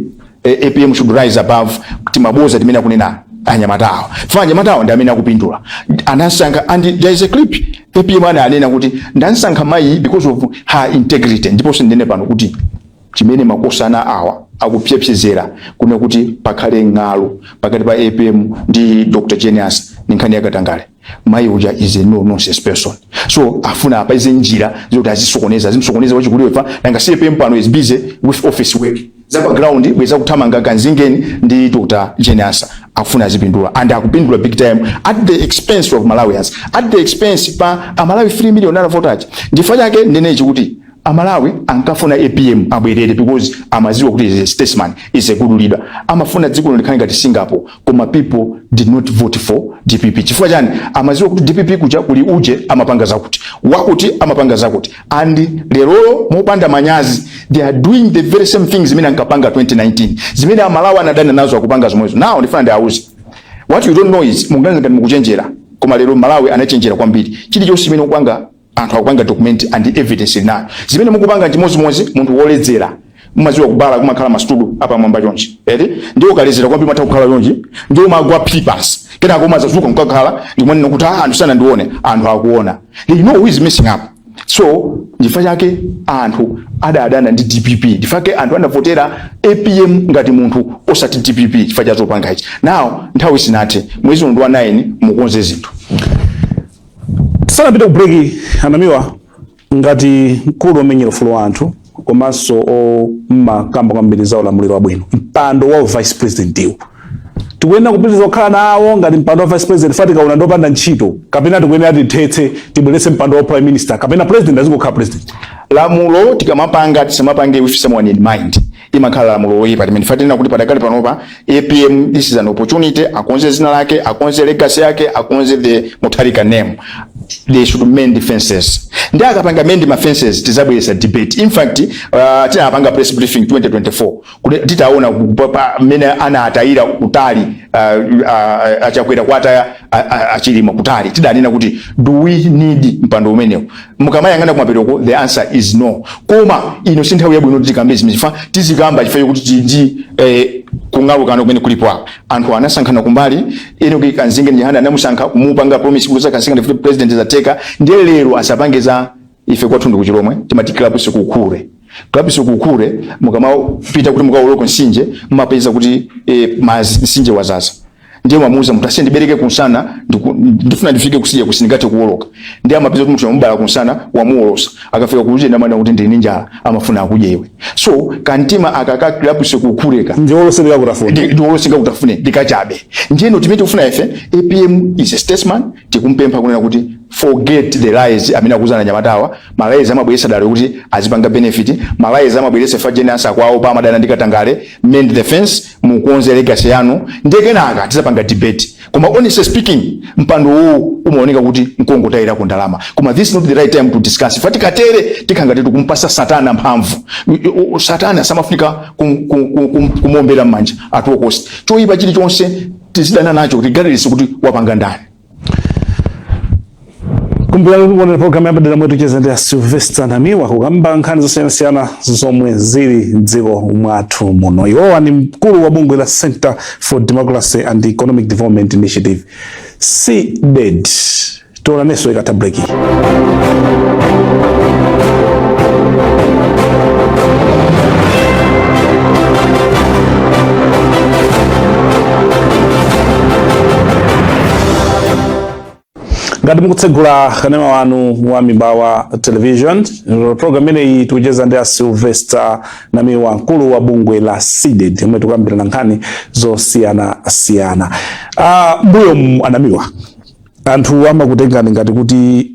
APM should rise above timaboza timene akunena anyamatawo. Fa anyamatawo ndi amene akupindula. Anasankha, and there is a clip APM ananena kuti, "Ndansankha mayi because of her integrity." Ndiponso ndinene pano kuti chimene makosana awa akupyepyezera kuna kuti pakhale ng'alu pakati pa APM ndi Dr. Jane Ansah ni nkhani yakatangale. Mayi uja is a no nonsense person, so afuna apaize njira zokuti azisokoneza, azimsokoneza wachikuliwe. Fa nanga si APM pano is busy with office work, za pa ground bweza kuthamanga kanzingeni ndi Dr. Jane Ansah. Akufuna azipindula, and akupindula big time at the expense of Malawians, at the expense pa Amalawi 3 million anavotachi. Ndifukwa chake ndinechi kuti Amalawi ankafuna APM abwerere because amaziwa kuti is a statesman, is a good leader, amafuna dziko likhale ngati Singapore. Koma people did not vote for DPP. Chifukwa chani? Amaziwa kuti DPP kuja kuli uje amapanga zakuti, wakuti amapanga zakuti, and lerolo mopanda manyazi they are doing the very same things zimene ankapanga 2019, zimene Amalawi anadana nazo, akupanga zomwezo. Now ndifuna ndiawuze, what you don't know is mukuganiza ngati mukuchenjera, koma lero Malawi anachenjera kwambiri. Chilichonse chimene ukupanga, anthu akupanga document and evidence linayo. Zimene mukupanga chimozimozi munthu woledzera. Mumaziwa kubala kumakhala masitudu apamwamba chonchi eti? Ndiwo ukaledzera kwambiri matha kukhala chonchi, ndiwo umagwa phipasi, kenako umazazuka nkakhala ndikumanena kuti, "Ah, anthu sanandione." Anthu akuona, they know who is messing up. So ndifukwa chake anthu adadana ndi DPP, ndifukwa chake anthu anavotera APM ngati munthu, osati DPP, chifukwa cha zopanga ichi. Now nthawi sinathe, mwezi uno ndi wa 9, mukonze zinthu. Tisanapite ku break, Anamiwa, ngati mkulu omenyera ufulu wa anthu komanso omakamba kwambiri za ulamuliro wabwino, mpando wa vice president iwu tikuyenera kupitiriza kukhala nawo ngati mpando wa vice president fa tikaona ndopanda ntchito, kapena tikuyenera tithetse, tibweretse mpando wa prime minister, kapena president azingokhala president? Lamulo tikamapanga, tisamapange with someone in mind, imakhala lamulo loyipa. Limene fatina kuti padakali panopa APM, this is an opportunity akonze zina lake, akonze legacy yake, akonze the Mutharika name. They should mend the fences. Ndi akapanga mend ma fences, tizabweresa debate. In fact, tinapanga press briefing 2024 kuti titaona mmene anatayira kutali Achakwera kwataya Achilima kutali, tidanena kuti, "Do we need mpando umenewu?" Mukamayang'ana kumapetoko, the answer is no. Koma ino si nthawi yabwino kuti tikambe zimene fa tizikamba, chifukwa chokuti tindi kung'alukana kumene kulipo apa. Anthu anasankhana kumbali. Enoch Kanzinge Chihana anamusankha, kumupanga promise kuti Kanzinge ndi president zateka. Ndiye lero asapange za ife kwathu ndi kuchilomwe timati club sikukhure, club sikukhure. Mukamapita kuti mukawoloka mtsinje, mumapeza kuti mazi mtsinje wazaza. Ndiye mwamuuza munthu, "Asiye ndibereke kunsana, ndifuna ndifike kusiya kusindikathe kuwoloka." Ndiye amapeza kuti munthu wamubala kunsana, wamuwolosa. Akafika kuuje, ndamana kuti, "Ndili ndi njala," amafuna akudye iwe. So kantima akaka club sikukhureka Ndiwolosereka kutafuna. Ndiwolosenga kutafune ndikachabe. Ndiyeno timene tikufuna ife, APM is a statesman. Tikumpempha kunena kuti Forget the lies amene akuuzani anyamatawa. Ma lies amabweretsa dala kuti azipanga benefit. Ma lies amabweretsa fa Jane Ansah kwawo pa amadana ndi katangale. Mend the fence, mukonze legacy yanu, ndiye kenaka tizapanga debate. Koma honestly speaking, mpando uwu umaoneka kuti nkongotayirako ndalama, koma this is not the right time to discuss. Fa tikatere tikhala ngati tikumpasa satana mphamvu. Satana samafunika kumuombera m'manja at all cost. Choyipa chilichonse tizidana nacho regardless kuti wapanga ndani. Kumbukirani kuti mukuonera programu yapadera mwe tucheza ndi a Sylvester Namiwa kukamba nkhani zosiyanasiyana zomwe zili mdziko mwathu muno. Iwowa ni mkulu wa bungwe la Center for Democracy and Economic Development Initiative, CDEDI. Tionanenso ikatha break. Ngati mukutsegula kanema wanu wa Mibawa Television, program imeneyi tikucheza ndi a Sylvester Namiwa, mkulu wa bungwe la CDEDI, omwe tikukambirana nkhani zosiyanasiyana. Mbuyo a Namiwa, anthu amakutengani ngati kuti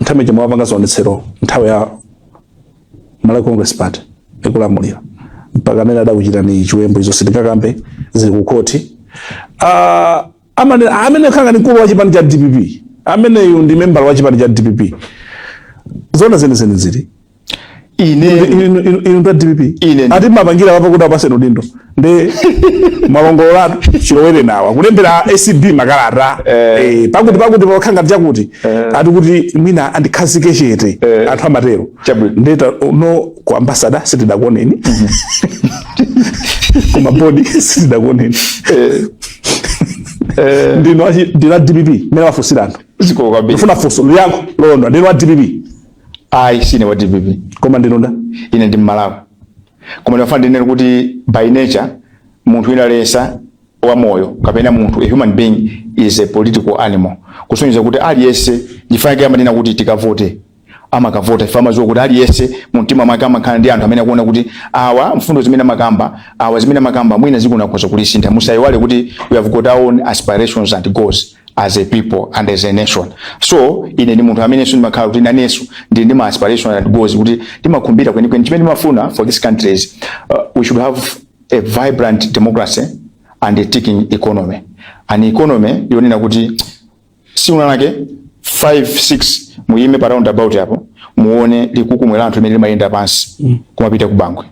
nthawi ija mwapanga zionetsero nthawi ya Malawi Congress Party ikulamulira, mpaka amene adakuchitani chiwembu, izo sitikakambe, zili ku khoti. Amene khanga ndi mkulu wa chipani cha DPP, ameneyu ndi membala wa chipani cha DPP. Zona zenizeni zili Ine inu nda DPP? Ine Ati mapangira papo kuti apase udindo ndi malongololatu chilowere nawa kulembera ACB makalata, pakuti pakhanga chakuti ati kuti mwina andikhazike chete. Anthu amatero. Chabwino. Ndeta no ku ambassador sitidakuoneni, ku mabodi sitidakuoneni. Ndinu a DPP mmene wafunsira anthu? Zikomo kwambiri. Ndifuna funso liyankho lolondola. Ndinu a DPP? Ayi, sine wa DPP. Koma ndinu nda? Ine ndi Mmalawi, koma ndimafuna ndinene kuti by nature munthu wina aliyense wa moyo kapena munthu, a human being is a political animal, kusonyeza kuti aliyense ndifanike amanena kuti tikavote, amakavota. Ife amadziwa kuti aliyense mumtima mwake amakhala ndi anthu amene akuona kuti awa mfundo zimene amakamba, awa zimene amakamba mwina zikunakhoza kulisintha. Musayiwale kuti we have got our own aspirations and goals as a people and as a nation. So ine ndi munthu amenenso ndimakhala kuti nanenso ndili ndi ma aspirations and goals, kuti ndimakhumbira kwenikweni chimene ndimafuna for this country is we should have a vibrant democracy and a ticking economy, an economy yonena kuti siuna lake 5 6 muyime pa roundabout apo muone likukumwe la anthu limene limayenda pansi kumapita ku Bangwe.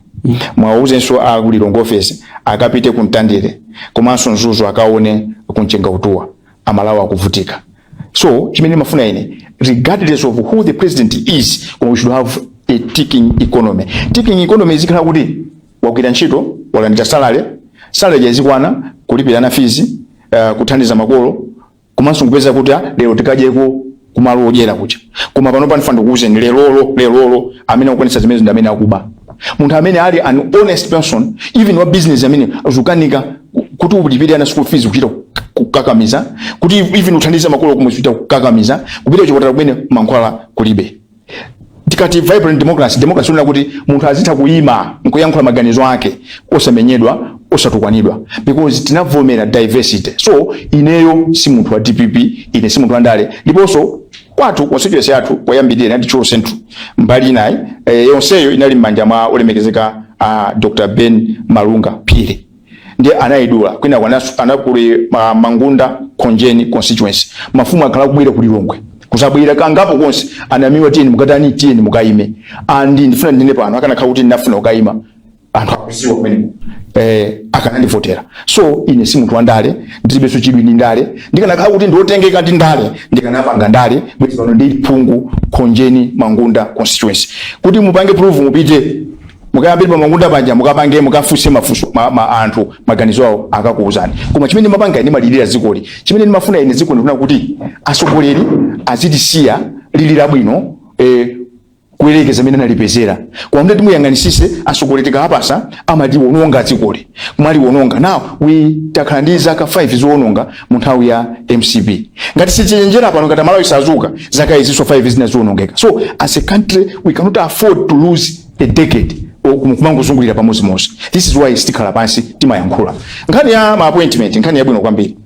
Mwauzenso a ku Lilongwe office akapite ku Mtandire komanso Mzuzu, akaone kumchenga utuwa, Amalawi akuvutika. So chimene ndimafuna ine, regardless of who the president is, koma we should have a ticking economy. Ticking economy izikhala kuti wagwira ntchito, walandira salary, salary izikwana kulipirana fees, kuthandiza makolo, komanso kupeza kuti lero tikadyeko kumalo odyera kuja. Koma pano pandifa ndikuwuzeni, lerolo lerolo amene akukwanitsa zimenezo ndi amene akuba. Munthu amene ali an honest person, even wa business, amene azukanika kuti ulipire ana school fees, kuchita kukakamiza, kuti even uthandize makolo kumwe, kuchita kukakamiza, kupita kuchipatala kumene mankhwala kulibe. Tikati vibrant democracy, democracy unena kuti munthu azitha kuyima nkuyankhula maganizo ake osamenyedwa, osatukwanidwa, because tinavomera diversity. So ineyo si munthu wa DPP, ine si munthu wa ndale. Ndiponso kwathu constituency yathu poyambirira inali Thyolo Central, mbali inayi yonseyo inali m'manja mwa olemekezeka a Dr Ben Malunga Phiri, ndiye anayidula kwina anakuli Mangunda Khonjeni constituency. Mafumu akhala kubwera ku Lilongwe kusabwera kangapo konse, anamiwa, tiyeni mukatani, tiyeni mukayime. And ndifuna ndine pano, akanakhala kuti ndinafuna kukayima, anthu akuziwa kumeneko, akanandivotera. So ine si munthu wa ndale, ndilibenso chidwi ndi ndale. Ndikanakhala kuti ndiotengeka ndi ndale, ndikanapanga ndale bwezi pano ndi phungu Khonjeni Mangunda constituency. Kuti mupange prove, mupite mukayambire pa Mangunda panja, mukapange, mukafunse mafunso anthu maganizo awo, akakuuzani. Koma chimene ndimapanga, ndimalirira dzikoli. Chimene ndimafuna ine dziko, ndifuna kuti atsogoleri azitisiya lili labwino kuyerekeza amene analipezera. Koma mutati muyang'anisise, atsogoleri tikawapasa amatiwononga dzikoli, kumaliwononga. Now we takhala ndi zaka 5 zowononga mu nthawi ya MCP. Ngati sichenjera pano, ngati Amalawi sazuka, zaka izinso 5 zina ziwonongeka. So as a country we cannot afford to lose a decade kumangozungulira pamodzimodzi. This is why sitikhala pansi, timayankhula. Nkhani ya ma appointment, nkhani yabwino kwambiri.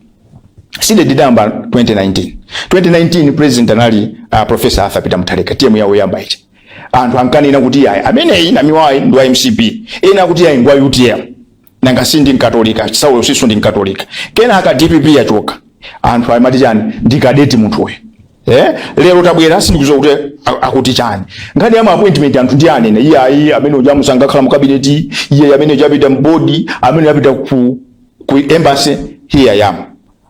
CDEDI idayamba 2019. 2019 president anali Professor Arthur Peter Mutharika. Term yawo yoyamba ichi anthu ankanena kuti ayi, ameneyi Namiwayi ndi wa MCP, ena akuti ayi, ngwa UTM, nanga si ndi Mkatolika, Saulo siso ndi Mkatolika. Kenaka DPP yachoka, anthu amati chani? Ndi cadet munthuyo. Lero tabwera, sindikudziwa kuti akuti chani. Nkhani ya ma appointment, anthu ndi anene iye ayi, amene uja musangakhala mu cabinet, iye amene uja apita m'board, amene apita ku embassy. Here I am,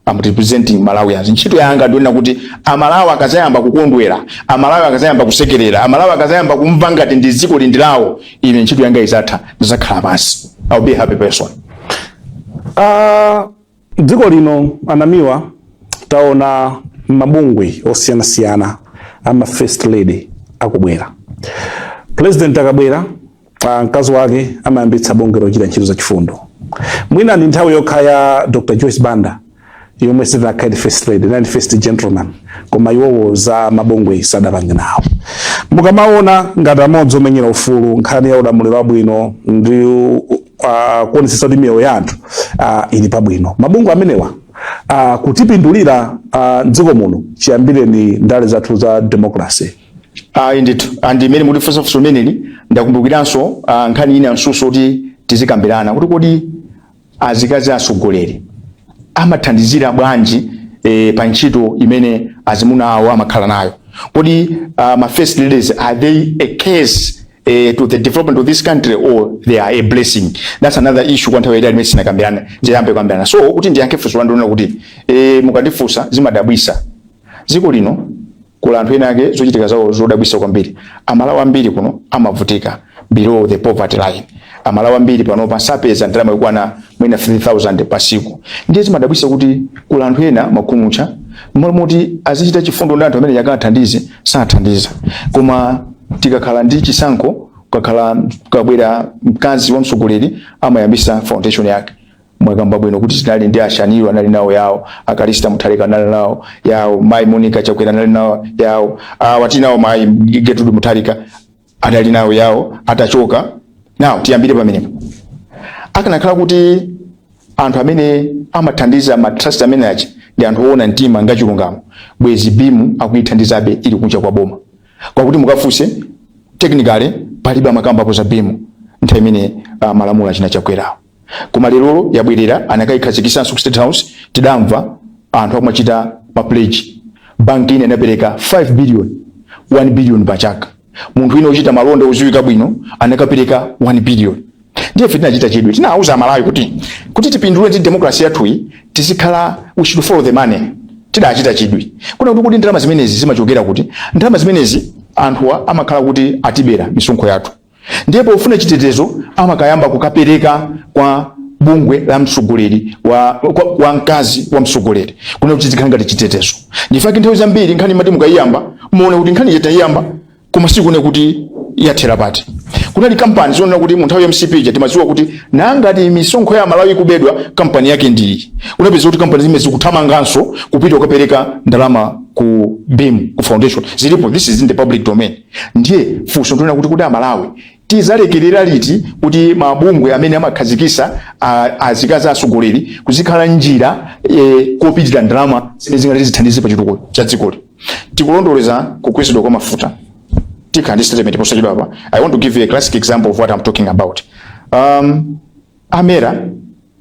I'm representing Malawians. Ntchito yanga ndionena kuti Amalawi akazayamba kukondwera, Amalawi akazayamba kusekerera, Amalawi akazayamba kumva ngati ndi dziko lindi lawo, ine ntchito yanga izatha, ndizakhala pansi. I'll be a happy person. Dziko lino, anamiwa, taona mabungwe osiyanasiyana ama first lady akubwera. President akabwera, mkazi wake amayambitsa bungwe lochita ntchito zachifundo. Mwina ndi nthawi yokha ya Dr Joyce Banda yomwe sinakhale first lady, nali first gentleman, koma iwowo za mabungwe sadapange nawo. Mukamaona ngati amodzi omenyera ufulu, nkhani ya ulamuliro wabwino ndi kuonetsetsa kuti miyoyo ya anthu ili pabwino, mabungwe amenewa kutipindulira mdziko muno chiyambireni ndale zathu za democracy? Ayi ndithu, andi imene mutifunsa funso limeneli, ndakumbukiranso nkhani ina nsuso kuti tizikambirana kuti kodi azikazi atsogoleri amathandizira bwanji pa ntchito imene azimuna awo amakhala nayo? Kodi ma first ladies, are they a curse to the development of this country or they are a blessing? That's another issue kwa nthawi yaitali imene sinakambirana, tiyambe kukambirana. So kuti ndiyankhe funso lanu kuti mukandifunsa, zimadabwisa dziko lino kula anthu ena ake zochitika zawo zodabwisa kwambiri. Amalawi ambiri kuno amavutika below the poverty line. Amalawi ambiri panopa sapeza ndalama yokwana mwina 3000 pasiku. Ndiye zimadabwisa kuti kula anthu ena makhumutcha, mmalo moti azichita chifundo ndi anthu amene yakathandize, sathandiza. Koma tikakhala ndi chisankho, kukakhala kukabwera mkazi wa mtsogoleri, amayambisa foundation yake. Mwakamba bwino kuti tinali ndi Ashaniro, anali nawo yawo, Akalista Mutharika anali nawo yawo, Mayi Monica Chakwera anali nawo yawo, watinawo Mayi Gertrude Mutharika anali nawo yawo atachoka. Now tiyambire pamenepo. Akanakhala kuti anthu amene amathandiza ma trust amene achi ndi anthu oona mtima ngachilungamo, bwezi BEAM akuyithandizabe ili kunja kwa boma. Kwakuti mukafunse, technically palibe amakambapo za BEAM nthawi imene malamulo achina Chakwerawo. Koma lerolo yabwerera, anakayikhazikisanso ku State House. Tidamva anthu akumachita ma pledge, banki ine inapereka 5 billion, 1 billion pachaka, munthu ine uchita malonda oziwika bwino anakapereka 1 billion. Ndiye ife tinachita chidwi, tinawuza Amalawi kuti tipindule ndi democracy yathuyi, tizikhala, we should follow the money. Tidachita chidwi kuna kuti ndalama zimenezi zimachokera kuti? Ndalama zimenezi anthuwa amakhala kuti atibera misonkho yathu, ndiye pofuna chitetezo amakayamba kukapereka kwa bungwe la mtsogoleri wa mkazi wa mtsogoleri, kuna kuti zikhala ngati chitetezo. Ndifaki nthawi zambiri nkhani imati mukayiyamba, muone kuti nkhani yatayiyamba koma sikune kuti yathera pati. Kunali kampani zonena kuti mu nthawi ya MCP ija timadziwa kuti nangati misonkho ya Malawi ikubedwa, kampani yake ndi iyi. Unapeza kuti kampani zimene zikuthamanganso kupita kukapereka ndalama ku BEAM, ku foundation. Zilipo, this is in the public domain. Ndiye funso ndinena kuti Amalawi tizalekerera liti kuti mabungwe amene amakhazikisa azikazi atsogoleri kuzikhala njira kopitira ndalama zimene zingati zithandize pa chitukuko cha dzikoli? Tikulondoleza kukwezedwa kwa mafuta, tikhala ndi statement posachedwa apa. I want to give you a classic example of what I'm talking about. A MERA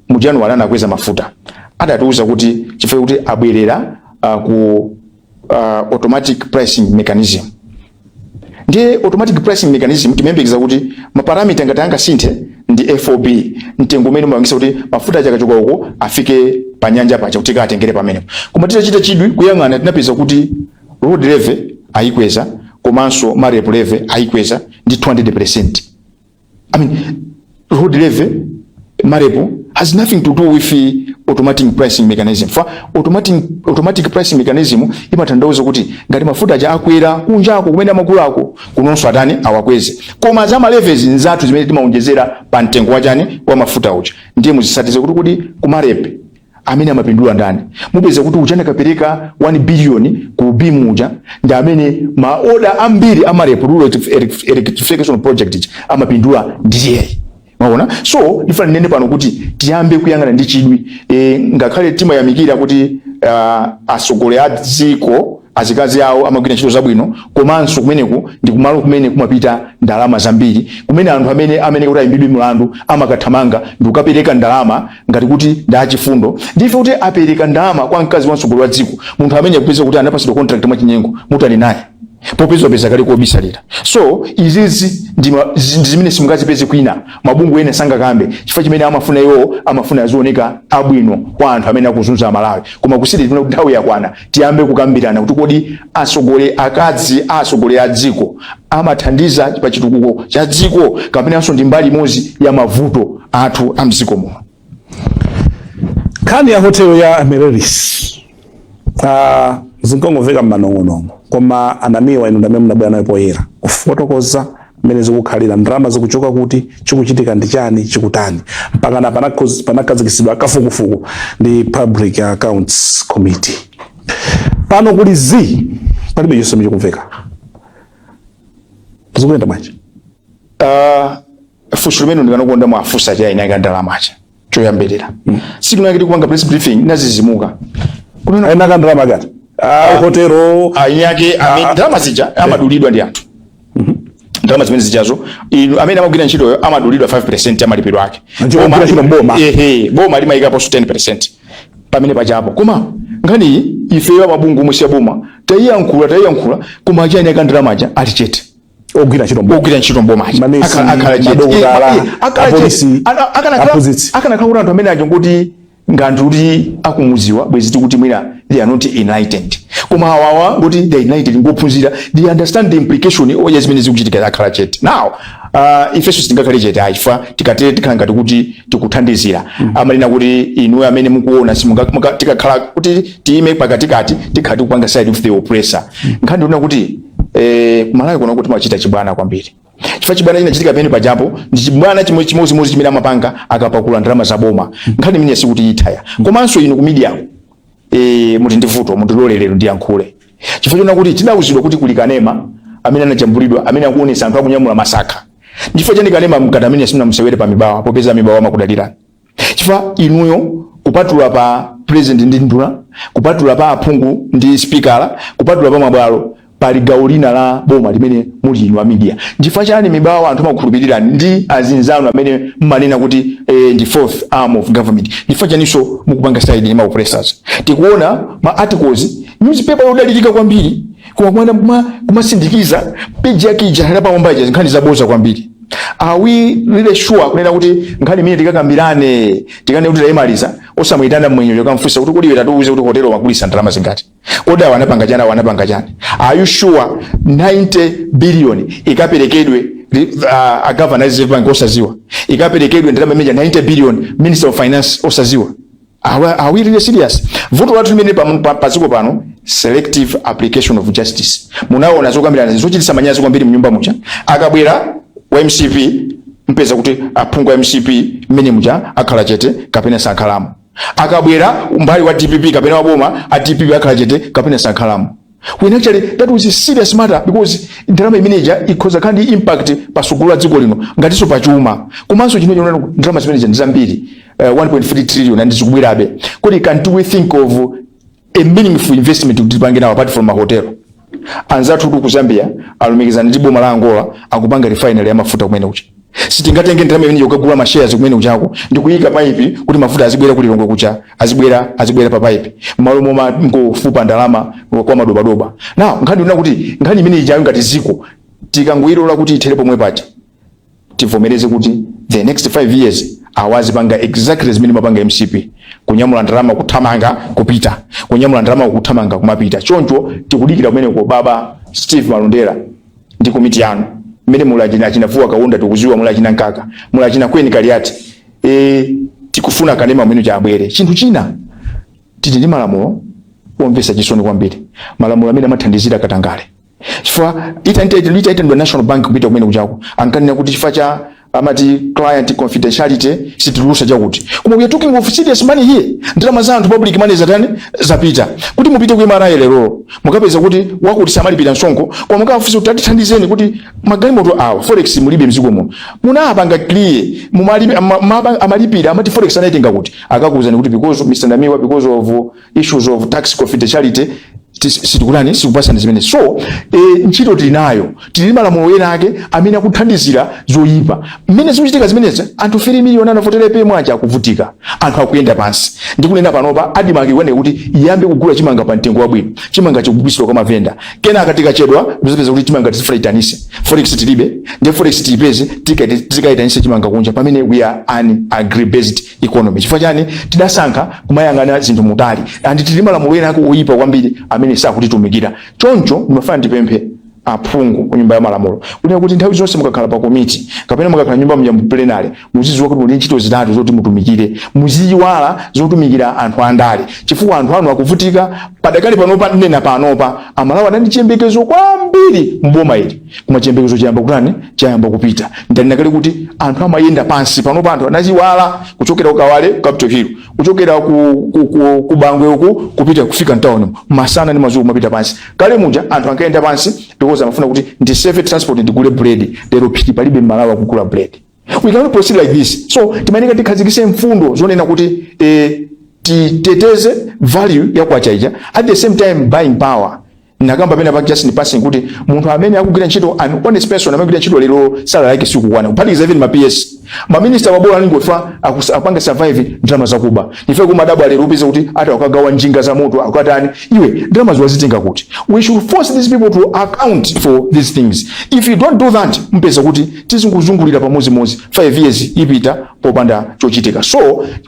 mu January anakweza mafuta, adatiuza kuti chifukwa kuti abwerera ku automatic pricing mechanism. Ndiye automatic pricing mechanism timayembekeza kuti ma parameter ngati angasinthe ndi FOB, mtengo umene umapangisa kuti mafuta achakachoka uko afike pa nyanja paja kuti katengere pamenepo. Koma titachita chidwi kuyang'ana, tinapeza kuti road levy ayikweza, komanso MAREP levy ayikweza ndi 200%. I mean, road levy, MAREP has nothing to do with the automatic pricing mechanism. For automatic pricing mechanism imatanthauza kuti ngati mafuta aja akwera kunjako kumene amakulako, kunonso atani? Awakweze. Koma za ma levies nzathu zimene timaonjezera pa mtengo wachani, wa mafuta uja. Ndiye muzisatize kuti ku MAREP amene amapindula ndani? Mupeza kuti uja anakapereka 1 billion ku BEAM uja ndi amene ma order ambiri a MAREP, rural electrification project ija, amapindula ndiye. Mwaona? So ndifuna ndinene pano kuti tiyambe kuyang'ana ndi chidwi. Ngakhale timayamikira kuti atsogoleri a dziko azikazi awo amagwira ntchito zabwino, komanso kumeneku ndi kumalo kumene kumapita ndalama zambiri, kumene anthu amene kuti ayimbidwe mlandu amakathamanga ndi kukapereka ndalama ngati kuti ndi achifundo. Ndife kuti apereka ndalama kwa mkazi wa mtsogoleri wa dziko, munthu amene akupeza kuti anapasidwa contract mwachinyengo, mutani naye popeza wapeza kale kobisalira? So izizi ndi zimene simungazipeze kwina. Mabungwe ena sangakambe chifukwa chimene amafuna iwo, amafuna azioneka abwino kwa anthu amene akuzunza Amalawi. Koma kusiri tifuna kuti nthawi yakwana tiyambe kukambirana kuti kodi atsogoleri akazi a atsogoleri a dziko amathandiza pa chitukuko cha dziko kapenanso ndi mbali imodzi ya mavuto athu a mdziko muno? Nkhani ya hotelo ya Amaryllis zinkongomveka m'manong'onong'o, koma anamiwa inu ndamene munabwera nayo poyera kufotokoza mmene zikukhalira, ndalama zikuchoka kuti, chikuchitika ndi chani, chikutani, mpakana panakhazikitsidwa kafukufuku ndi Public Accounts Committee. Pano kuli z palibe chonse chikumveka. Zikuyenda bwanji? Funso limene ndikanakonda mwafunsa cha ine ndalama acha choyambirira siku nake tikupanga press briefing nazizimuka kunena aina kandalama kati hotelo. Eni ake ndalama zija amadulidwa ndi anthu. Ndalama zimene zijazo, inu amene amagwira ntchitoyo amadulidwa 5% ya malipiro ake. Ntchito, ogwira ntchito mboma. Ehe, boma limayikaponso 10% pamene pachapo. Koma nkhaniyi ifeyo amabungwe omwe siya boma tayiyankhula, tayiyankhula, koma achani akandalama aja ali chete. Ogwira ntchito mboma. Ogwira ntchito mbomaja. Manesi, akhala chete. Madokotala, Akhala chete. apolisi, aphunzitsi. Akanakhala kuti anthu amene aja ngoti nganthu kuti akumuziwa, bwezi tikuti mwina they are not enlightened. Koma awawa ngoti they are enlightened, ngophunzira, they understand the implication ya zimene zikuchitika, akhala chete. Now ifenso sitingakhale chete ayi, chifukwa tikatere tikhala ngati kuti tikuthandizira. Amanena kuti inu amene mukuona tikakhala kuti tiyime pakatikati, tikhala tikupanga side with the oppressor. Nkhani ndikuona kuti kumalawi kuno kuti machita chibwana kwambiri, chifukwa chibwana chinachitika pamene pajapo ndi chibwana chimwe chimodzimodzi chimene amapanga akapakula ndalama za boma. Nkhani imene sikuti ithaya. Komanso inu ku media muti ndi vuto, mundilole lero ndiyankhule, chifukwa chona kuti tidawuzidwa kuti kuli kanema amene anajambulidwa amene akuonesa anthu akunyamula masaka. Chifukwa chani kanema mkati amene simunamusewere pa Mibawa, popeza Mibawa amakudalirani? Chifukwa inuyo, kupatula pa president ndi nduna, kupatula pa aphungu ndi spikala, kupatula pa mabwalo, pali gawo lina la boma limene muli inu a media. Chifukwa chani Mibawa anthu amakukhulupirirani ndi azinzanu amene mmanena kuti ndi fourth arm of government? Chifukwa chaninso mukupanga side ndi ma oppressors? Tikuona ma articles, newspaper yodalirika kwambiri, koma kumana kumasindikiza page yake ija lapamwamba ija nkhani zaboza kwambiri. Are we really sure kunena kuti nkhani imene tikakambirane, tikane kuti tayimaliza, osamuyitana mwenyeyo kamfunsa kuti kodi iwe tatiuze kuti hotelo wagulisa ndalama zingati? Kodi awa anapanga chani? Awa anapanga chani? Are you sure 90 billion ikaperekedwe a governor Reserve Bank osaziwa, ikaperekedwe ndalama imeja 90 billion Minister of Finance osaziwa? Are we really serious? Vuto lathu limene paziko pano, selective application of justice. Munaona zokambirana zochititsa manyazi kwambiri mnyumba muja. Akabwera wa MCP, mpeza kuti aphungu a MCP mmene muja akhala chete kapena sakhalamo. Akabwera mbali wa DPP kapena wa boma, a DPP akhala chete kapena sakhalamo, when actually that was a serious matter, because ndalama imeneja ikhoza kukhala ndi impact pa tsogolo la dziko lino ngatinso pachuma. Komanso chino chonena ndalama zimeneja ndi zambiri, 1.3 trillion, and zikubwerabe. Kodi can't we think of a meaningful investment kuti tipange nawo apart from mahotelo? Anzathu ku Zambia alumikizana ndi boma la Angola, akupanga refinery ya mafuta kumene kucha. Sitingatenge ndalama imene kukagula ma shares kumene kuchako ndikuyika pipe kuti mafuta azibwera ku Lilongwe kucha, azibwera pa pipe, m'malo moma ngofupa ndalama kwa madobadoba? Now nkhani ndina kuti nkhani imene ijayo ngati ziko tikangoyilola kuti ithere pomwe paja, tivomereze kuti the next 5 years awazipanga exactly zimene mapanga MCP, kunyamula ndalama kuthamanga kupita, kunyamula ndalama kuthamanga kumapita. Choncho tikudikira kumeneko, baba Steve Malondera ndi komiti yanu mmene muli achina Vuwa Kaunda, tikuziwa muli achina Nkaka, muli achina Kweni Kaliati. Tikufuna kanema amene chabwere. Chinthu china, tili ndi malamulo omvetsa chisoni kwambiri, malamulo amene amathandizira katangale, chifukwa itaitendwa National Bank kupita kumene kuchako, ankanena kuti chifukwa cha Amati client confidentiality, sititulusa chakuti. Koma we are talking of serious money here. Ndalama za anthu, public money, zatani? Zapita. Kuti mupite ku MRA lero, mukapeza kuti wakuti samalipira msonkho, koma mukafunsa kuti atithandizeni kuti magalimoto awa, forex mulibe mdziko muno, munapanga clear, amalipira, amati forex anaitenga kuti? Akakuwuzani kuti because Mr Namiwa, because of issues of tax confidentiality, sitikulani, sikupasani zimene. So ntchito tili nayo. Tili malamulo ena ake amene akuthandizira zoyipa mmene zikuchitika zimenezi. Anthu 3 million anavotera APM aja akuvutika, anthu akuyenda pansi. Ndikunena panopa, ADMARC ikuoneka kuti iyambe kugula chimanga pa mtengo wabwino. Chimanga chikugulitsidwa kwa mavenda. Kenaka tikachedwa, muzapeza kuti chimanga tizifuna itanise, forex tilibe. Ndiye forex tiyipeze, tikayitanise chimanga kunja, pamene we are an agri based economy. Chifukwa chani tidasankha kumayang'ana zinthu mutali? And tili malamulo ena ake oyipa kwambiri amene sakutitumikira. Choncho ndimafuna ndipemphe aphungu ku Nyumba ya Malamulo kunena kuti nthawi zonse mukakhala pa komiti kapena mukakhala nyumba mja mu plenary, muzidziwa kuti muli ntchito zitatu zoti mutumikire. Muziyiwala zotumikira anthu andale, chifukwa anthu anu akuvutika padakali panopa. Nena panopa, Amalawi anali chiyembekezo kwambiri mboma ili, koma chiyembekezo chayamba kutani? Chayamba kupita. Ndanena kale kuti anthu amayenda pansi panopa. Anthu anachiwala kuchokera ku Kawale, Capital Hill, kuchokera ku Bangwe uku, kupita kufika mtown, masana ndi madzulo kumapita pansi. Kale muja anthu ankayenda pansi because amafuna kuti ndisave transport, ndigule bread. Lero phiri palibe Mmalawi akugula bread. We cannot proceed like this. So timayeneka tikhazikise mfundo zonena kuti titeteze value ya kwacha ija, at the same time buying power. Nakamba pena pa, just in passing, kuti munthu amene akugwira ntchito, an honest person amene akugwira ntchito lero, salary yake sikukwana, kuphatikiza even ma PS, maminista wabola alingofa akupanga survive ndalama zakuba. Ife kumadabwa lero, upeze kuti ati akagawa njinga za moto, akatani. Iwe, ndalama ziwazitenga kuti? We should force these people to account for these things. If you don't do that, mpeza kuti tizinguzungulira pamozimozi, 5 years ipita popanda chochitika. So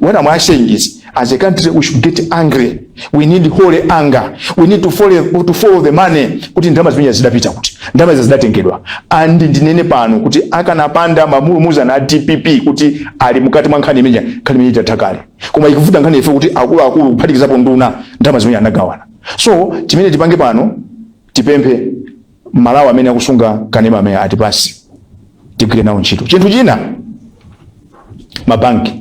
what I'm saying is, as a country we should get angry. We need holy anger. We need to follow the money, kuti ndalama zimene zidapita kuti, ndalama izi zidatengedwa. And ndinene pano kuti akanapanda mamulumuzana a DPP kuti ali mukati mwa nkhani imene, nkhani imene itatha kale. Koma ikuvuta nkhani ife kuti akuluakulu, kuphatikizapo nduna, ndalama zimene anagawana. So chimene tipange pano, tipemphe Malawi amene akusunga kanema amene atipasi, tigwire nawo ntchito. Chinthu china, mabanki.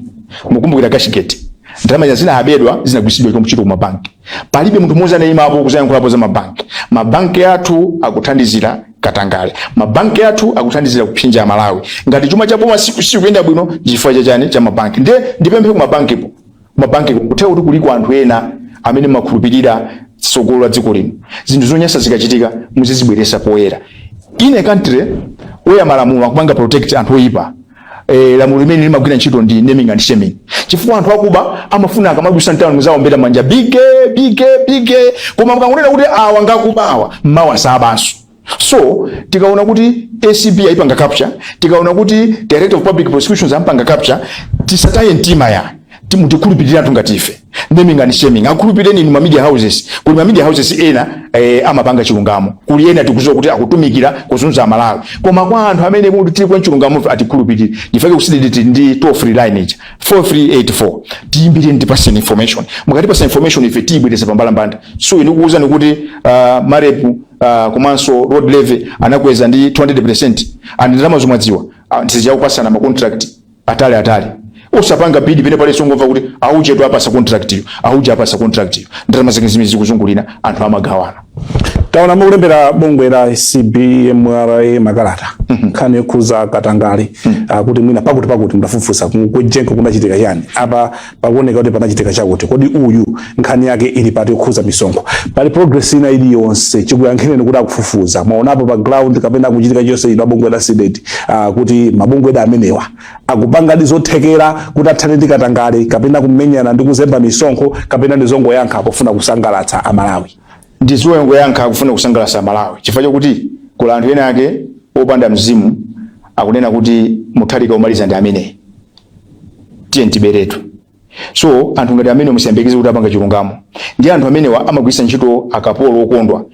Mukumbukira Cashgate, ndalama zinabedwa, zinagwiritsidwa ntchito ku mabanki. Palibe munthu mmodzi anayimapo kuzayankhulapo za mabanki. Mabanki athu akuthandizira katangale, mabanki athu akuthandizira kupsinja Amalawi. Ngati chuma cha boma sikuyenda bwino, chifukwa chachani? Cha mabanki. Ndiye ndipemphe ku mabankipo, mabanki kutheka kuti kuliko anthu ena amene makhulupirira tsogolo la dziko lino. Zinthu zonyasa zikachitika, muzizibweresa poyera. In a country where malamulo akupanga protect anthu oyipa, lamulo limene limagwira ntchito ndi naming and shaming, chifukwa anthu akuba amafuna akamagwisa mtawuni muzawombera manja, bige bige bige. Koma mukangonena kuti awa ngakuba awa, mmawa sabanso. So tikaona kuti ACB ayipanga capture, tikaona kuti Director of Public Prosecutions ampanga capture, tisataye mtima ya tikhulupirira anthu ngati ife. Naming and shaming, akhulupireni inu ma media houses. Kuli ma media houses ena amapanga chilungamo, kuli ena tikuziwa kuti akutumikira kuzunza Amalawi. Koma kwa anthu amene kuti tili kwa chilungamo, atikhulupirire. Ndifake kusididi ndi toll free line ija, 4384. Tiyimbireni, tipaseni information. Mukatipasa information, ife tiyibwereza pambalambanda. So ndikukuwuzani kuti MAREP komanso road levy anakweza ndi 200, and ndalama zomwadziwa tiziyakupasana ma contract atali atali, usapanga bid pene pali songomva kuti auje tu apasa contract iyo, auje apasa contract iyo. Ndalama zake zimene zikuzungulira, anthu amagawana. Taona mukulembera bungwe la ACB, MRA makalata, nkhani yokhuza katangale, kuti mwina pakuti pakuti mudafufuza kujenko kunachitika chani, apa pakuoneka kuti panachitika chakuti, kodi uyu nkhani yake ili pati yokhuza misonkho? Pali progress ina iliyonse chikuyankhireni kuti akufufuza, mwaonapo pa ground kapena kuchitika chonse ino abungwe la CDEDI, kuti mabungwe eda amenewa akupangadi zothekera kuti athane ndi katangale kapena kumenyana ndi kuzemba misonkho, kapena ndi zongoyankha pofuna kusangalatsa Amalawi? Ndizoyangoyankha kufuna kusangalatsa Malawi, chifukwa chokuti kula anthu ena ake opanda mzimu akunena kuti Mutharika umaliza ndi amene tiye tiberetu. So anthu ngati amene musayembekeze kuti apanga chilungamo. Ndi anthu amenewa amagwiritsa ntchito akapolo okondwa.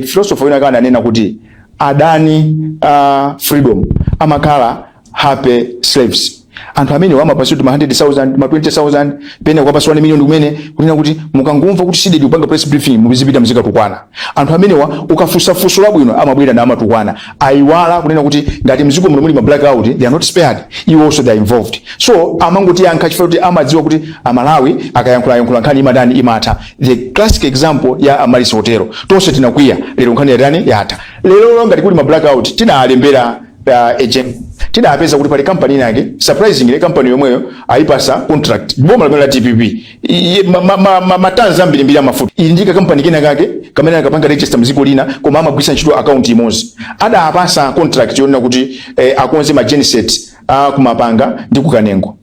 Philosopher wina kana anena kuti adani a freedom amakhala happy slaves. Anthu amene amapatsidwa ma 100,000, ma 20,000, pena kuwapasa 1 million kumene kunena kuti mukangomva kuti CDEDI kupanga press briefing, muzipita muzikatukwana. Anthu amenewa ukafunsa funso labwino amabwera na amatukwana. Ayiwala kunena kuti ngati mdziko muno muli ma blackout, they are not spared. Iwo also, they are involved. So amangoti yankha chifukwa kuti amadziwa kuti Amalawi akayankhula yankhula, nkhani imadani? Imatha. The classic example ya Amaryllis Hotel, tonse tinakwiya. Lero nkhani yatani? Yatha. Lero ngati kuli ma blackout, tinalembera agent, tidapeza kuti pali kampani inake. Surprisingly, kampani yomweyo ayipasa contract boma lamene la DPP. Matanzi ambirimbiri amafuta ili ndika kampani kena kake kamene akapanga register mdziko lina koma amagwisa ntchito account imodzi. Adapasa contract yonena kuti akonze ma genset a kumapanga ndi kukanengo.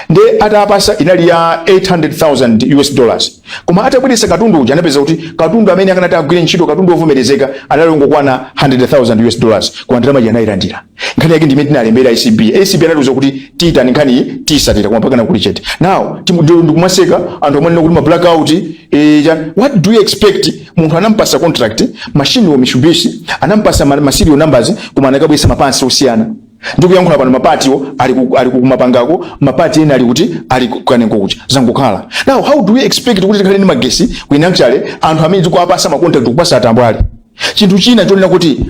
Nde atapasa inali ya US$800,000, koma atabweretsa katundu uja anapeza kuti katundu amene akanati agwire ntchito, katundu ovomerezeka, anali ongokwana US$100,000, koma ndalama ija anayilandira. Nkhani yake ndimene tinalembera ACB. ACB anatiuza kuti tiyitani nkhani iyi, tiyisatira, koma mpaka kuli chete. Now ndikumaseka anthu amene kuti ma blackout, what do you expect? Munthu anampasa contract, machine wa Mitsubishi, anampasa ma serial numbers, koma anakabwesa ma parts osiyana. Ndikuyankhula pano ma partiwo ali kumapangako, ma parts ena ali kuti? Ali kukanengo kucha, zangokhala. Now how do we expect kuti tikhale ndi magesi when actually anthu amene tikuwapasa ma contract kupasa atambwali? Chinthu china chonena kuti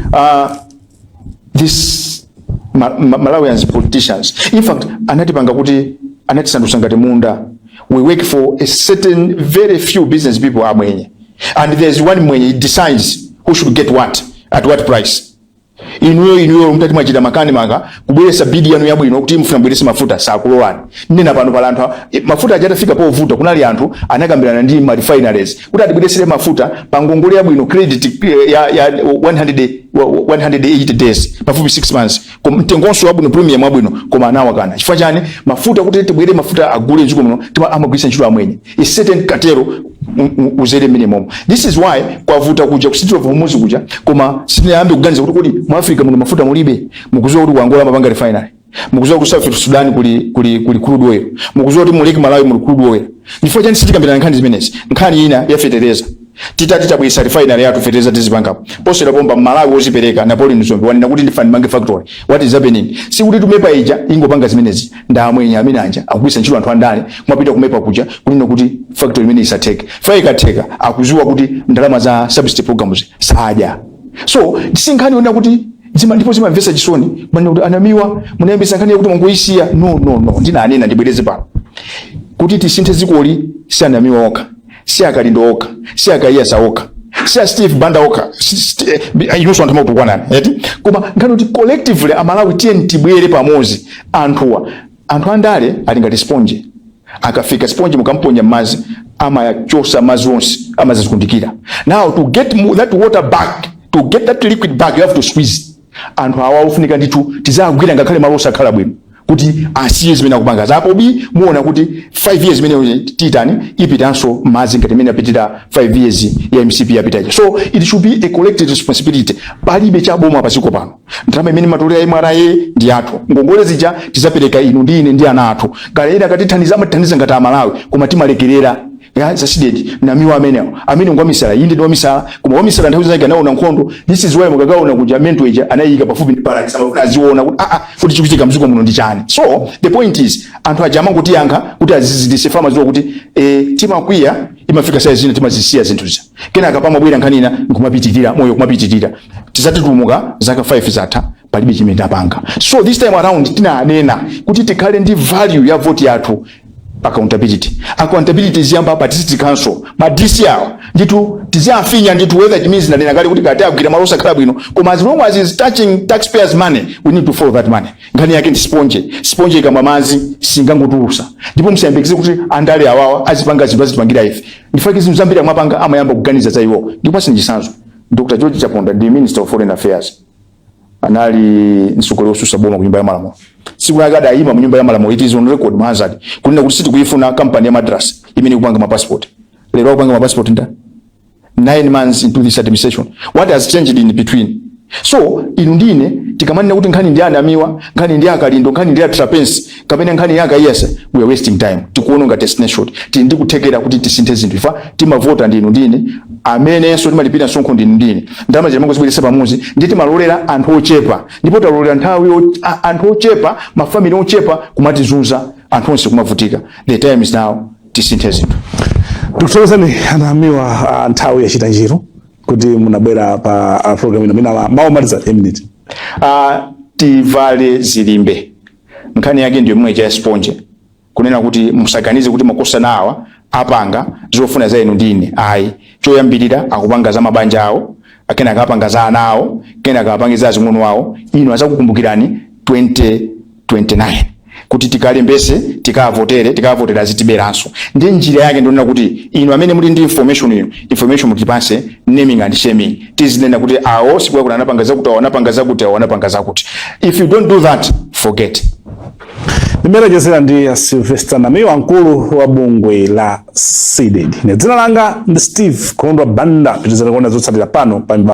this Malawians politicians, in fact, anatipanga kuti anatisandutsa ngati munda. We work for a certain very few business people, amwenye, and there's one mwenye, he decides who should get what at what price. Inuyo mutati mwachita makani maka kubweresa bid yanu yabwino kuti mufuna mbwerese mafuta, sakulowani. Nena pano pala anthu mafuta aja atafika povuta, kunali anthu anakambirana ndi ma refineries kuti atibweresere mafuta pa ngongole yabwino, credit ya 100, 180 days, pafupi 6 months, koma mtengonso wabwino, premium wabwino, koma anawakana. Chifukwa chani? Mafuta, kuti tibwere mafuta agule mdziko muno, amagwiritsa ntchito amwenye, a certain cartel uzere minimum. This is why kwavuta kuja ku Strait of Hormuz kuja, koma sitinayambe kuganiza kuti kodi mu Africa muno mafuta mulibe? Mukuziwa kuti ku Angola amapanga refinery, mukuziwa kuti South Sudan kuli crude oil, mukuziwa kuti mu Lake Malawi muli crude oil. Chifukwa chani sitikambirana nkhani zimenezi? Nkhani ina ya fetereza, titati tabwisa refinery yathu, fetereza tizipangapo posera pomba. Malawi wozipereka Napoleon Zombe wanena kuti ndifani mange factory. What is happening? Sikuti tu MEPA ija ingopanga zimenezi, ndamwenya amene anja akugwisa ntchito anthu andale kumapita ku MEPA kuja kunena kuti factory imene isatheke. Fa ikatheka, akuziwa kuti ndalama za subsidy programs sadya. So si nkhani yonena kuti zima, ndipo zimamvetsa chisoni manena kuti anamiwa munayambisa nkhani yakuti mwangoyisiya. No, no, no, ndinanena, ndibwereze pano kuti tisinthe dzikoli si anamiwa okha, si akalindo okha, si akaiyasa okha, si a Steve Banda okha, inunso anthu amakutukwanani eti. Koma nkhani kuti collectively Amalawi, tiye tibwere pamodzi. Anthuwa, anthu andale ali ngati sponge. Akafika sponge, mukamponya m'madzi, amachosa madzi onse, amazizikundikira. Now to get that water back, to get that liquid back, you have to squeeze. Anthu awa ofunika ndithu tizagwira ngakhale malo osakhala bwino kuti asiye zimene akupanga zapo bi. Muona kuti 5 years imene titani ipitanso madzi ngati imene apitira 5 years ya MCP yapitaja. So it should be a collective responsibility. Palibe chaboma paziko pano. Ndalama imene matolera MRA ndi athu, ngongole zija tizapereka inu ndi ine ndi ana athu. Kale ine akatithandiza, amatithandiza ngati Amalawi, koma timalekerera ya za CDEDI. Namiwa amenewo amene ngwamisala, inde ndi wamisala, koma wamisala nthawi zake anaona nkhondo. This is why mukakaona kuja mental ija anayika pafupi ndi barracks, amafuna aziona kuti kuti chikuchitika mdziko muno ndi chani. So the point is, anthu aja amangotiyankha kuti azizidise fama ziwa kuti timakwiya, imafika size zina timazisiya zinthu zija, kenaka pamabwera nkhani ina nkumapitirira moyo, kumapitirira. Tizatitumuka zaka 5 zatha, palibe chimene tapanga. So this time around tinanena kuti tikhale ndi value ya vote yathu. Accountability, accountability ziyamba pa district council, ma DC awa ndithu tiziafinya ndithu, whether it means, ndanena kale kuti kati agwira malo osakhala bwino, koma as long as it's touching taxpayers' money, we need to follow that money. Nkhani yake ndi sponge. Sponge ikamwa madzi singangotulusa. Ndipo musayembekeze kuti andale awawa azipanga zinthu azitipangira ife. Ndifake zinthu zambiri amapanga amayamba kuganiza za iwo. Ndikupasani chitsanzo, Dr George Chaponda ndi Minister of Foreign Affairs, anali mtsogoleri wosusa boma ku Nyumba ya Malamulo. Tsiku lake adayima mu Nyumba ya Malamulo, it is on record mu Hansard, kunena kuti sitikuifuna kampani ya Madras imene ikupanga mapassport. Lero akupanga mapassport nda 9 months into this administration. What has changed in between? So inu ndine tikamanena kuti nkhani ndi anamiwa, nkhani ndi akalindo, nkhani ndi atrapensi, kapena nkhani ya akayesa, we are wasting time. Tikuononga destination. Tili ndi kuthekera kuti tisinthe zinthu. Ifa timavota ndinu ndine, amenenso timalipira msonkho ndinu ndine. Ndalama zimangozibweresa pamodzi ndi timalolera anthu ochepa, ndipo talolera nthawi anthu ochepa, mafamili ochepa kumatizunza, anthu onse kumavutika. The time is now, tisinthe zinthu. Tikuthokozani anamiwa. Nthawi yachita njiro kuti munabwera pa program ino. Mina mawu omaliza, a minute. Tivale zilimbe. Nkhani yake ndiyo mwe cha sponge, kunena kuti musaganize kuti makosana awa apanga zofuna za inu ndine, ayi. Choyambirira akupanga za mabanja awo, kenaka apanga za ana awo, kenaka apange za azing'ono awo. Inu azakukumbukirani 2029 kuti tikalembese, tikavotere, tikavotera azitiberanso. Ndi njira yake ndionena kuti inu amene muli ndi information ino, information mutipase, naming and shaming. Tizinena kuti awo siku yakuti anapanga zakuti, awo anapanga zakuti, awo anapanga zakuti. If you don't do that, forget. Ndimerechezera ndi Sylvester Namiwa, mkulu wa bungwe la CDEDI. Ine dzina langa ndi Steve Kondwa Banda. Pitizani kuona zotsatira pano pa